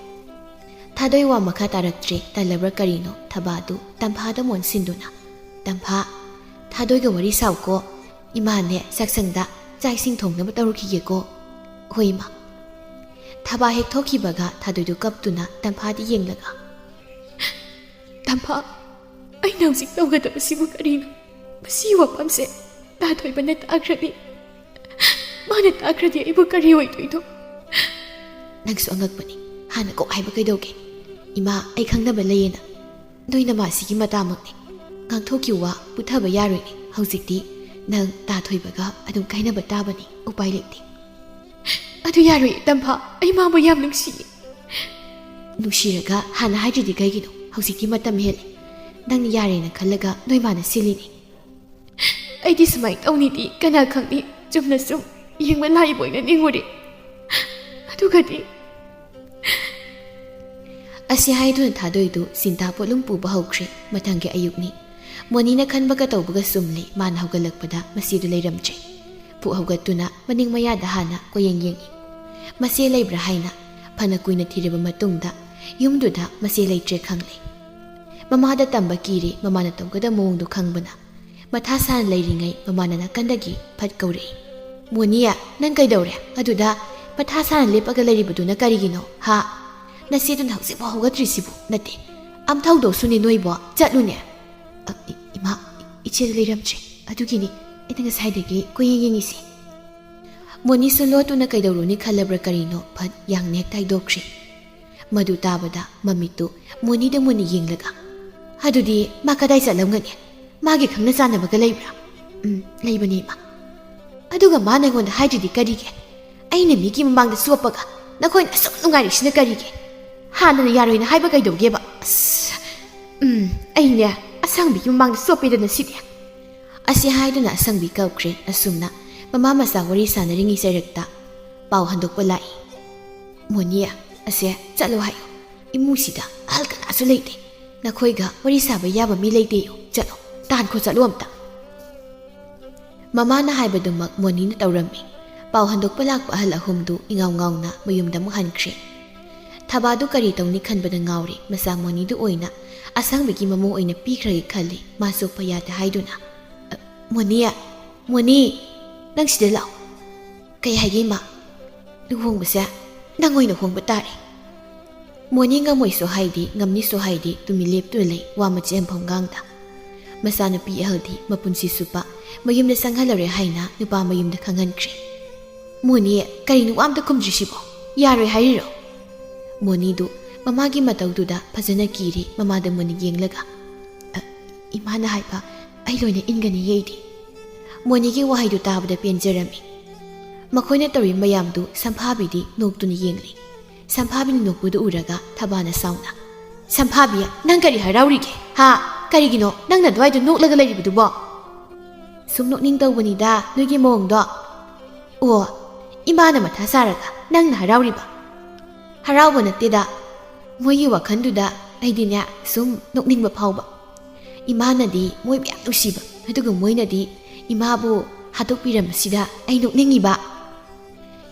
ꯊꯥꯗꯣꯏ ꯋꯥ ꯃꯈꯥ ꯇꯥꯔꯛꯇ꯭ꯔꯦ꯫ ꯇꯜꯂꯕ꯭ꯔꯥ ꯀꯔꯤꯅꯣ ꯊꯕꯥꯗꯨ ꯇꯝꯐꯥꯗ ꯃꯣꯟꯁꯤꯟꯗꯨꯅ, "ꯇꯝꯐꯥ, ꯊꯥꯗꯣꯏꯒ ꯋꯥꯔꯤ ꯁꯥꯎꯀꯣ꯫ ꯏꯃꯥꯅꯦ ꯆꯥꯛꯁꯪꯗ ꯆꯥꯛ ꯏꯁꯤꯡ ꯊꯣꯡꯅꯕ ꯇꯧꯔꯨꯈꯤꯒꯦꯀꯣ꯫" "ꯍꯣꯏ, ꯏꯃꯥ꯫" ꯊꯕꯥ ꯍꯦꯛ ꯊꯣꯛꯈꯤꯕꯒ ꯊꯥꯗꯣꯏꯗꯨ ꯀꯞꯇꯨꯅ ꯇꯝꯐꯥꯗ ꯌꯦꯡꯂꯒ, "ꯇꯝꯐꯥ, ꯑꯩꯅ ꯍꯧꯖꯤꯛ ꯇꯧꯒꯗꯕꯁꯤꯕꯨ ꯀꯔꯤꯅꯣ? ꯃꯁꯤꯒꯤ ꯋꯥꯐꯝꯁꯦ ꯇꯥꯊꯣꯏꯕꯅ ꯇꯥꯈ꯭ꯔꯗꯤ, ꯃꯥꯅ ꯇꯥꯈ꯭ꯔꯗꯤ ꯑꯩꯕꯨ ꯀꯔꯤ ꯑꯣꯏꯗꯣꯏꯅꯣ?" "ꯅꯪꯁꯨ ꯑꯉꯛꯄꯅꯤ꯫ ꯍꯥꯟꯅ ꯀꯣꯛ ꯍꯥꯏꯕ ꯀꯩꯗꯧꯒꯦ? ꯏꯃꯥ, ꯑꯩ ꯈꯪꯅꯕ ꯂꯩꯌꯦꯅ꯫ ꯅꯣꯏ ꯅꯃꯥꯁꯤꯒꯤ ꯃꯇꯥꯃꯛꯅꯤ꯫ ꯉꯥꯡꯊꯣꯛꯈꯤꯕ ꯋꯥ ꯄꯨꯊꯕ ꯌꯥꯔꯣꯏꯅꯦ꯫ ꯍꯧꯖꯤꯛꯇꯤ ꯅꯪ ꯇꯥꯊꯣꯏꯕꯒ ꯑꯗꯨꯝ ꯀꯥꯏꯅꯕ ꯇꯥꯕꯅꯤ꯫ ꯎꯄꯥꯏ ꯂꯩꯇꯦ꯫" "ꯑꯗꯨ ꯌꯥꯔꯣꯏ ꯇꯝꯐꯥ, ꯑꯩ ꯃꯥꯕꯨ ꯌꯥꯝ ꯅꯨꯡꯁꯤꯌꯦ꯫" "ꯅꯨꯡꯁꯤꯔꯒ ꯍꯥꯟꯅ ꯍꯥꯏꯗ꯭ꯔꯤꯗꯤ ꯀꯩꯒꯤꯅꯣ? ꯍꯧꯖꯤꯛꯇꯤ ꯃꯇꯝ ꯍꯦꯜꯂꯦ꯫ ꯅꯪꯅ ꯌꯥꯔꯦꯅ ꯈꯜꯂꯒ ꯅꯣꯏ ꯃꯥꯅ ꯁꯤꯜꯂꯤꯅꯦ꯫" "ꯑꯩꯗꯤ ꯁꯨꯃꯥꯏꯅ ꯇꯧꯅꯤꯗꯤ ꯀꯅꯥ ꯈꯪꯅꯤ? ꯆꯨꯝꯅ ꯁꯨꯝ ꯌꯦꯡꯕ ꯂꯥꯛꯏꯕ ꯑꯣꯏꯅ ꯅꯤꯡꯉꯨꯔꯦ꯫ ꯑꯗꯨꯒꯗꯤ..." ꯑꯁꯤ ꯍꯥꯏꯗꯨꯅ ꯊꯥꯗꯣꯏꯗꯨ ꯆꯤꯟꯇꯥ ꯄꯣꯠꯂꯨꯝ ꯄꯨꯕ ꯍꯧꯈ꯭ꯔꯦ꯫ ꯃꯊꯪꯒꯤ ꯑꯌꯨꯛꯅꯤ꯫ ꯃꯣꯅꯤꯅ ꯈꯟꯕꯒ ꯇꯧꯕꯒ ꯆꯨꯝꯂꯦ꯫ ꯃꯥꯅ ꯍꯧꯒꯠꯂꯛꯄꯗ ꯃꯆꯦꯗꯨ ꯂꯩꯔꯝꯗ꯭ꯔꯦ꯫ ꯄꯨꯛ ꯍꯧꯒꯠꯇꯨꯅ ꯃꯅꯤꯡ ꯃꯌꯥꯗ ꯍꯥꯟꯅ ꯀꯣꯌꯦꯡ ꯌꯦꯡꯏ꯫ ꯃꯆꯦ ꯂꯩꯕ꯭ꯔꯥ ꯍꯥꯏꯅ꯫ ꯐꯅ ꯀꯨꯏꯅ ꯊꯤꯔꯕ ꯃꯇꯨꯡꯗ ꯌꯨꯝꯗꯨꯗ ꯃꯆꯦ ꯂꯩꯇ꯭ꯔꯦ ꯈꯪꯂꯦ꯫ ꯃꯃꯥꯗ ꯇꯝꯕ ꯀꯤꯔꯦ꯫ ꯃꯃꯥꯅ ꯇꯧꯒꯗꯕ ꯃꯑꯣꯡꯗꯨ ꯈꯪꯕꯅ ꯃꯊꯥ ꯁꯥꯅ ꯂꯩꯔꯤꯉꯩ ꯃꯃꯥꯅ ꯅꯥꯀꯟꯗꯒꯤ ꯐꯠ ꯀꯧꯔꯛꯏ꯫ "ꯃꯣꯅꯤ, ꯅꯪ ꯀꯩꯗꯧꯔꯦ? ꯑꯗꯨꯗ ꯃꯊꯥ ꯁꯥꯅ ꯂꯦꯞꯄꯒ ꯂꯩꯔꯤꯕꯗꯨꯅ ꯀꯔꯤꯒꯤꯅꯣ, ꯍꯥ? ꯅꯆꯦꯗꯨꯅ ꯍꯧꯖꯤꯛꯐꯥꯎ ꯍꯧꯒꯠꯇ꯭ꯔꯤꯁꯤꯕꯨ?" "ꯅꯠꯇꯦ, ꯑꯝꯊꯧꯗꯧꯁꯨꯅꯦ ꯅꯣꯏꯕꯣ, ꯆꯠꯂꯨꯅꯦ꯫" "ꯑ, ꯏ-, ꯏꯃꯥ, ꯏ-, ꯏꯆꯦꯗꯨ ꯂꯩꯔꯝꯗ꯭ꯔꯦ, ꯑꯗꯨꯒꯤꯅꯤ꯫ ꯑꯩꯅ ꯉꯁꯥꯏꯗꯒꯤ ꯀꯣꯏꯌꯦꯡ ꯌꯦꯡꯉꯤꯁꯦ꯫ ꯃꯣꯅꯤꯁꯨ ꯂꯣꯠꯇꯨꯅ ꯀꯩꯗꯧꯔꯨꯅꯤ ꯈꯜꯂꯕ꯭ꯔꯥ ꯀꯔꯤꯅꯣ, ꯐꯠ ꯌꯥꯡꯅ ꯍꯦꯛ ꯇꯥꯏꯗꯣꯛꯈ꯭ꯔꯦ꯫ ꯃꯗꯨ ꯇꯥꯕꯗ ꯃꯃꯤꯠꯇꯨ ꯃꯣꯅꯤꯗ ꯃꯨꯟꯅ ꯌꯦꯡꯂꯒ, "ꯑꯗꯨꯗꯤ ꯃꯥ ꯀꯗꯥꯏ ꯆꯠꯂꯝꯒꯅꯤ? ꯃꯥꯒꯤ ꯈꯪꯅ ꯆꯥꯟꯅꯕꯒ ꯂꯩꯕ꯭ꯔꯥ?" "ꯎꯝ, ꯂꯩꯕꯅꯦ, ꯏꯃꯥ꯫ ꯑꯗꯨꯒ ꯃꯥꯅ ꯑꯩꯉꯣꯟꯗ ꯍꯥꯏꯗ꯭ꯔꯤꯗꯤ ꯀꯔꯤꯒꯤ? ꯑꯩꯅ ꯃꯤꯒꯤ ꯃꯃꯥꯡꯗ ꯆꯣꯞꯄꯒ ꯅꯈꯣꯏꯅ ꯑꯁꯨꯛ ꯅꯨꯡꯉꯥꯏꯔꯤꯁꯤꯅ ꯀꯔꯤꯒꯤ? ꯍꯥꯟꯅꯅ ꯌꯥꯔꯣꯏꯅ ꯍꯥꯏꯕ ꯀꯩꯗꯧꯒꯦꯕ? ꯑꯁ, ꯎꯝ, ꯑꯩꯅꯦ ꯑꯁꯪꯕꯤꯒꯤ ꯃꯃꯥꯡꯗ ꯆꯣꯞꯄꯦꯗꯅ ꯁꯤꯗꯤ꯫" ꯑꯁꯤ ꯍꯥꯏꯗꯨꯅ ꯑꯁꯪꯕꯤ ꯀꯞꯈ꯭ꯔꯦ꯫ ꯑꯁꯨꯝꯅ ꯃꯃꯥ ꯃꯆꯥ ꯋꯥꯔꯤ ꯁꯥꯟꯅꯔꯤꯉꯩ ꯆꯩꯔꯛꯇ ꯄꯥꯎ ꯍꯟꯗꯣꯛꯄ ꯂꯥꯛꯏ꯫ "ꯃꯣꯅꯤ, ꯑꯁꯦ ꯆꯠꯂꯣ ꯍꯥꯏꯌꯨ꯫ ꯏꯃꯨꯡꯁꯤꯗ ꯑꯍꯜ ꯀꯅꯥꯁꯨ ꯂꯩꯇꯦ꯫ ꯅꯈꯣꯏꯒ ꯋꯥꯔꯤ ꯁꯥꯕ ꯌꯥꯕ ꯃꯤ ꯂꯩꯇꯦꯌꯨ꯫ ꯆꯠꯂꯣ, ꯇꯥꯟꯈꯣ ꯆꯠꯂꯣ ꯑꯝꯇ꯫" ꯃꯃꯥꯅ ꯍꯥꯏꯕꯗꯨꯃꯛ ꯃꯣꯅꯤꯅ ꯇꯧꯔꯝꯃꯤ꯫ ꯄꯥꯎ ꯍꯟꯗꯣꯛꯄ ꯂꯥꯛꯄ ꯑꯍꯜ ꯑꯍꯨꯝꯗꯨ ꯏꯉꯥꯎ ꯉꯥꯎꯅ ꯃꯌꯨꯝꯗ ꯑꯃꯨꯛ ꯍꯟꯈ꯭ꯔꯦ꯫ ꯊꯕꯥꯗꯨ ꯀꯔꯤ ꯇꯧꯅꯤ ꯈꯟꯕꯗ ꯉꯥꯎꯔꯦ꯫ ꯃꯆꯥ ꯃꯣꯅꯤꯗꯨ ꯑꯣꯏꯅ ꯑꯁꯪꯕꯤꯒꯤ ꯃꯃꯧ ꯑꯣꯏꯅ ꯄꯤꯈ꯭ꯔꯒꯦ ꯈꯜꯂꯤ꯫ ꯃꯥ ꯆꯣꯞꯄ ꯌꯥꯗꯦ ꯍꯥꯏꯗꯨꯅ꯫ "ꯑ, ꯃꯣꯅꯤ, ꯃꯣꯅꯤ, ꯅꯪ ꯁꯤꯗ ꯂꯥꯛꯑꯣ꯫" "ꯀꯩ ꯍꯥꯏꯒꯦ, ꯏꯃꯥ?" "ꯂꯨꯍꯣꯡꯕꯁꯦ ꯅꯪ ꯑꯣꯏꯅ ꯍꯣꯡꯕ ꯇꯥꯔꯦ꯫" ꯃꯣꯅꯤ ꯉꯝꯃꯣꯏꯁꯨ ꯍꯥꯏꯗꯦ, ꯉꯝꯅꯤꯁꯨ ꯍꯥꯏꯗꯦ, ꯇꯨꯃꯤꯟ ꯂꯦꯞꯇꯨꯅ ꯂꯩ, ꯋꯥ ꯃꯆꯦꯠ ꯑꯃꯐꯥꯎ ꯉꯥꯡꯗ꯫ ꯃꯆꯥꯅꯨꯄꯤ ꯑꯍꯜꯗꯤ ꯃꯄꯨꯟꯁꯤ ꯆꯨꯞꯄ ꯃꯌꯨꯝꯗ ꯆꯪꯍꯜꯂꯔꯣꯏ ꯍꯥꯏꯅ ꯅꯨꯄꯥ ꯃꯌꯨꯝꯗ ꯈꯪꯍꯟꯈ꯭ꯔꯦ꯫ "ꯃꯣꯅꯤ, ꯀꯔꯤꯅꯣ ꯋꯥ ꯑꯝꯇ ꯈꯨꯝꯗ꯭ꯔꯤꯁꯤꯕꯣ? ꯌꯥꯔꯣꯏ ꯍꯥꯏꯔꯤꯔꯣ?" ꯃꯣꯅꯤꯗꯨ ꯃꯃꯥꯒꯤ ꯃꯇꯧꯗꯨꯗ ꯐꯖꯅ ꯀꯤꯔꯦ, ꯃꯃꯥꯗ ꯃꯨꯟꯅ ꯌꯦꯡꯂꯒ, "ꯑ, ꯏꯃꯥꯅ ꯍꯥꯏꯕ ꯑꯩ ꯂꯣꯏꯅ ꯏꯟꯒꯅꯤꯌꯦ ꯑꯩꯗꯤ꯫" ꯃꯣꯅꯤꯒꯤ ꯋꯥꯍꯩꯗꯨ ꯇꯥꯕꯗ ꯄꯦꯟꯖꯔꯝꯃꯤ꯫ ꯃꯈꯣꯏꯅ ꯇꯧꯔꯤ ꯃꯌꯥꯝꯗꯨ ꯁꯝꯐꯥꯕꯤꯗꯤ ꯅꯣꯛꯇꯨꯅ ꯌꯦꯡꯂꯤ꯫ ꯁꯝꯐꯥꯕꯤꯅ ꯅꯣꯛꯄꯗꯨ ꯎꯔꯒ ꯊꯕꯥꯅ ꯁꯥꯎꯅ, "ꯁꯝꯐꯥꯕꯤ, ꯅꯪ ꯀꯔꯤ ꯍꯔꯥꯎꯔꯤꯒꯦ? ꯍꯥ? ꯀꯔꯤꯒꯤꯅꯣ ꯅꯪꯅ ꯑꯗꯨꯋꯥꯏꯗ ꯅꯣꯛꯂꯒ ꯂꯩꯔꯤꯕꯗꯨꯕꯣ?" "ꯁꯨꯝ ꯅꯣꯛꯅꯤꯡ ꯇꯧꯕꯅꯤꯗ ꯅꯣꯏꯒꯤ ꯃꯑꯣꯡꯗꯣ꯫" "ꯑꯣ, ꯏꯃꯥꯅ ꯃꯊꯥ ꯁꯥꯔꯒ ꯅꯪꯅ ꯍꯔꯥꯎꯔꯤꯕ?" "ꯍꯔꯥꯎꯕ ꯅꯠꯇꯦꯗ, ꯃꯣꯏꯒꯤ ꯋꯥꯈꯜꯗꯨꯗ ꯑꯩꯗꯤꯅꯦ ꯁꯨꯝ ꯅꯣꯛꯅꯤꯡꯕ ꯐꯥꯎꯕ꯫ ꯏꯃꯥꯅꯗꯤ ꯃꯣꯏꯕꯨ ꯌꯥꯝ ꯅꯨꯡꯁꯤꯕ, ꯑꯗꯨꯒ ꯃꯣꯏꯅꯗꯤ ꯏꯃꯥꯕꯨ ꯍꯥꯠꯇꯣꯛꯄꯤꯔꯝꯕꯁꯤꯗ ꯑꯩ ꯅꯣꯛꯅꯤꯡꯉꯤꯕ꯫"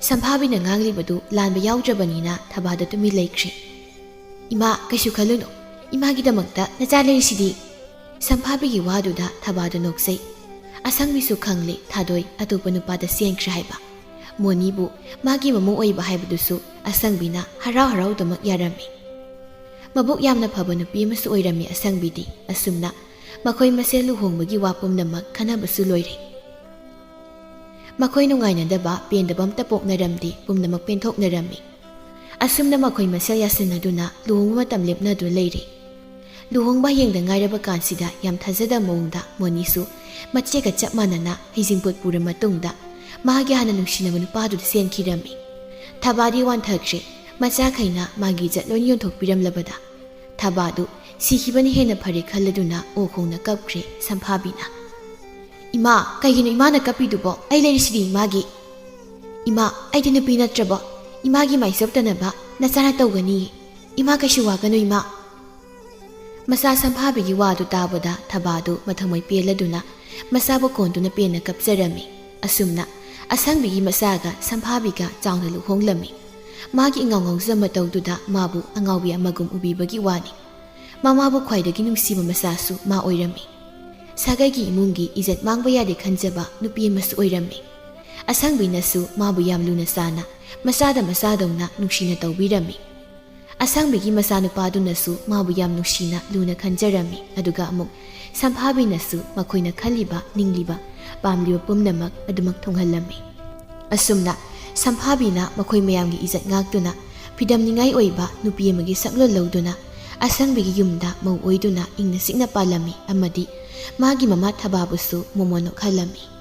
ꯁꯝꯐꯥꯕꯤꯅ ꯉꯥꯡꯂꯤꯕꯗꯨ ꯂꯥꯟꯕ ꯌꯥꯎꯗ꯭ꯔꯕꯅꯤꯅ ꯊꯕꯥꯗ ꯇꯨꯃꯤꯟ ꯂꯩꯈ꯭ꯔꯦ꯫ "ꯏꯃꯥ, ꯀꯩꯁꯨ ꯈꯜꯂꯨꯅꯨ, ꯏꯃꯥꯒꯤꯗꯃꯛꯇ ꯅꯆꯥ ꯂꯩꯔꯤꯁꯤꯗꯤ꯫" ꯁꯝꯐꯥꯕꯤꯒꯤ ꯋꯥꯗꯨꯗ ꯊꯕꯥꯗ ꯅꯣꯛꯆꯩ꯫ ꯑꯁꯪꯕꯤꯁꯨ ꯈꯪꯂꯦ ꯊꯥꯗꯣꯏ ꯑꯇꯣꯞꯄ ꯅꯨꯄꯥꯗ ꯆꯦꯟꯈ꯭ꯔꯦ ꯍꯥꯏꯕ꯫ ꯃꯣꯅꯤꯕꯨ ꯃꯥꯒꯤ ꯃꯃꯧ ꯑꯣꯏꯕ ꯍꯥꯏꯕꯗꯨꯁꯨ ꯑꯁꯪꯕꯤꯅ ꯍꯔꯥꯎ ꯍꯔꯥꯎꯗꯃꯛ ꯌꯥꯔꯝꯃꯤ꯫ ꯃꯕꯨꯛ ꯌꯥꯝꯅ ꯐꯕ ꯅꯨꯄꯤ ꯑꯃꯁꯨ ꯑꯣꯏꯔꯝꯃꯤ ꯑꯁꯪꯕꯤꯗꯤ꯫ ꯑꯁꯨꯝꯅ ꯃꯈꯣꯏ ꯃꯁꯦꯜ ꯂꯨꯍꯣꯡꯕꯒꯤ ꯋꯥ ꯄꯨꯝꯅꯃꯛ ꯈꯟꯅꯕꯁꯨ ꯂꯣꯏꯔꯦ꯫ ꯃꯈꯣꯏ ꯅꯨꯡꯉꯥꯏꯅꯗꯕ, ꯄꯦꯟꯗꯕ ꯑꯝꯇ ꯄꯣꯛꯅꯔꯝꯗꯦ꯫ ꯄꯨꯝꯅꯃꯛ ꯄꯦꯟꯊꯣꯛꯅꯔꯝꯃꯤ꯫ ꯑꯁꯨꯝꯅ ꯃꯈꯣꯏ ꯃꯁꯦꯜ ꯌꯥꯁꯤꯟꯅꯗꯨꯅ ꯂꯨꯍꯣꯡꯕ ꯃꯇꯝ ꯂꯦꯞꯅꯗꯨꯅ ꯂꯩꯔꯦ꯫ ꯂꯨꯍꯣꯡꯕ ꯍꯌꯦꯡꯗ ꯉꯥꯏꯔꯕ ꯀꯥꯟꯁꯤꯗ ꯌꯥꯝ ꯊꯥꯖꯗꯕ ꯃꯑꯣꯡꯗ ꯃꯣꯅꯤꯁꯨ ꯃꯆꯦꯒ ꯆꯞ ꯃꯥꯟꯅꯅ ꯍꯩꯖꯤꯡꯄꯣꯠ ꯄꯨꯔ ꯃꯇꯨꯡꯗ ꯃꯥꯒꯤ ꯍꯥꯟꯅ ꯅꯨꯡꯁꯤꯅꯕ ꯅꯨꯄꯥꯗꯨꯗ ꯆꯦꯟꯈꯤꯔꯝꯃꯤ꯫ ꯊꯕꯥꯗꯤ ꯋꯥꯟꯊꯈ꯭ꯔꯦ꯫ ꯃꯆꯥꯈꯩꯅ ꯃꯥꯒꯤ ꯏꯖꯠ ꯂꯣꯏ ꯌꯣꯟꯊꯣꯛꯄꯤꯔꯝꯂꯕꯗ ꯊꯕꯥꯗꯨ ꯁꯤꯈꯤꯕꯅ ꯍꯦꯟꯅ ꯐꯔꯦ ꯈꯜꯂꯗꯨꯅ ꯑꯣ ꯈꯣꯡꯅ ꯀꯞꯈ꯭ꯔꯦ ꯁꯝꯐꯥꯕꯤꯅ꯫ "ꯏꯃꯥ, ꯀꯩꯒꯤꯅꯣ ꯏꯃꯥꯅ ꯀꯞꯄꯤꯗꯨꯕꯣ? ꯑꯩ ꯂꯩꯔꯤꯁꯤꯗꯤ ꯏꯃꯥꯒꯤ꯫ ꯏꯃꯥ, ꯑꯩꯗꯤ ꯅꯨꯄꯤ ꯅꯠꯇ꯭ꯔꯕꯣ? ꯏꯃꯥꯒꯤ ꯃꯥꯏ ꯆꯞꯇꯅꯕ ꯅꯆꯥꯅ ꯇꯧꯒꯅꯤꯌꯦ꯫ ꯏꯃꯥ, ꯀꯩꯁꯨ ꯋꯥꯒꯅꯨ ꯏꯃꯥ꯫" ꯃꯆꯥ ꯁꯝꯐꯥꯕꯤꯒꯤ ꯋꯥꯗꯨ ꯇꯥꯕꯗ ꯊꯕꯥꯗꯨ ꯃꯊꯃꯣꯏ ꯄꯦꯜꯂꯗꯨꯅ ꯃꯆꯥꯕꯨ ꯀꯣꯟꯗꯨꯅ ꯄꯦꯟꯅ ꯀꯞꯆꯔꯝꯃꯤ꯫ ꯑꯁꯨꯝꯅ ꯑꯁꯪꯕꯤꯒꯤ ꯃꯆꯥꯒ ꯁꯝꯐꯥꯕꯤꯒ ꯆꯥꯎꯅ ꯂꯨꯍꯣꯡꯂꯝꯃꯤ꯫ ꯃꯥꯒꯤ ꯏꯉꯥꯎ ꯉꯥꯎꯖ ꯃꯇꯧꯗꯨꯗ ꯃꯥꯕꯨ ꯑꯉꯥꯎꯕꯤ ꯑꯃꯒꯨꯝ ꯎꯕꯤꯕꯒꯤ ꯋꯥꯅꯤ꯫ ꯃꯃꯥꯕꯨ ꯈ꯭ꯋꯥꯏꯗꯒꯤ ꯅꯨꯡꯁꯤꯕ ꯃꯆꯥꯁꯨ ꯃꯥ ꯑꯣꯏꯔꯝꯃꯤ꯫ ꯁꯥꯒꯩꯒꯤ ꯏꯃꯨꯡꯒꯤ ꯏꯖꯠ ꯃꯥꯡꯕ ꯌꯥꯗꯦ ꯈꯟꯖꯕ ꯅꯨꯄꯤ ꯑꯃꯁꯨ ꯑꯣꯏꯔꯝꯃꯤ꯫ ꯑꯁꯪꯕꯤꯅꯁꯨ ꯃꯥꯕꯨ ꯌꯥꯝ ꯂꯨꯅ ꯆꯥꯅ, ꯃꯆꯥꯗ ꯃꯆꯥꯗꯧꯅ ꯅꯨꯡꯁꯤꯅ ꯇꯧꯕꯤꯔꯝꯃꯤ꯫ ꯑꯁꯪꯕꯤꯒꯤ ꯃꯆꯥꯅꯨꯄꯥꯗꯨꯅꯁꯨ ꯃꯥꯕꯨ ꯌꯥꯝ ꯅꯨꯡꯁꯤꯅ ꯂꯨꯅ ꯈꯟꯖꯔꯝꯃꯤ꯫ ꯑꯗꯨꯒ ꯑꯃꯨꯛ ꯁꯝꯐꯥꯕꯤꯅꯁꯨ ꯃꯈꯣꯏꯅ ꯈꯜꯂꯤꯕ, ꯅꯤꯡꯂꯤꯕ, ꯄꯥꯝꯂꯤꯕ ꯄꯨꯝꯅꯃꯛ ꯑꯗꯨꯃꯛ ꯊꯨꯡꯍꯜꯂꯝꯃꯤ꯫ ꯑꯁꯨꯝꯅ ꯁꯝꯐꯥꯕꯤꯅ ꯃꯈꯣꯏ ꯃꯌꯥꯝꯒꯤ ꯏꯖꯠ ꯉꯥꯛꯇꯨꯅ ꯐꯤꯗꯝꯅꯤꯡꯉꯥꯏ ꯑꯣꯏꯕ ꯅꯨꯄꯤ ꯑꯃꯒꯤ ꯁꯛꯂꯣꯟ ꯂꯧꯗꯨꯅ ꯑꯁꯪꯕꯤꯒꯤ ꯌꯨꯝꯗ ꯃꯧ ꯑꯣꯏꯗꯨꯅ ꯏꯪꯅ ꯆꯤꯛꯅ ꯄꯥꯜꯂꯝꯃꯤ ꯑꯃꯗꯤ ꯃꯥꯒꯤ ꯃꯃꯥ ꯊꯕꯥꯕꯨꯁꯨ ꯃꯣꯃꯣꯟ ꯅꯣꯛꯍꯜꯂꯝꯃꯤ꯫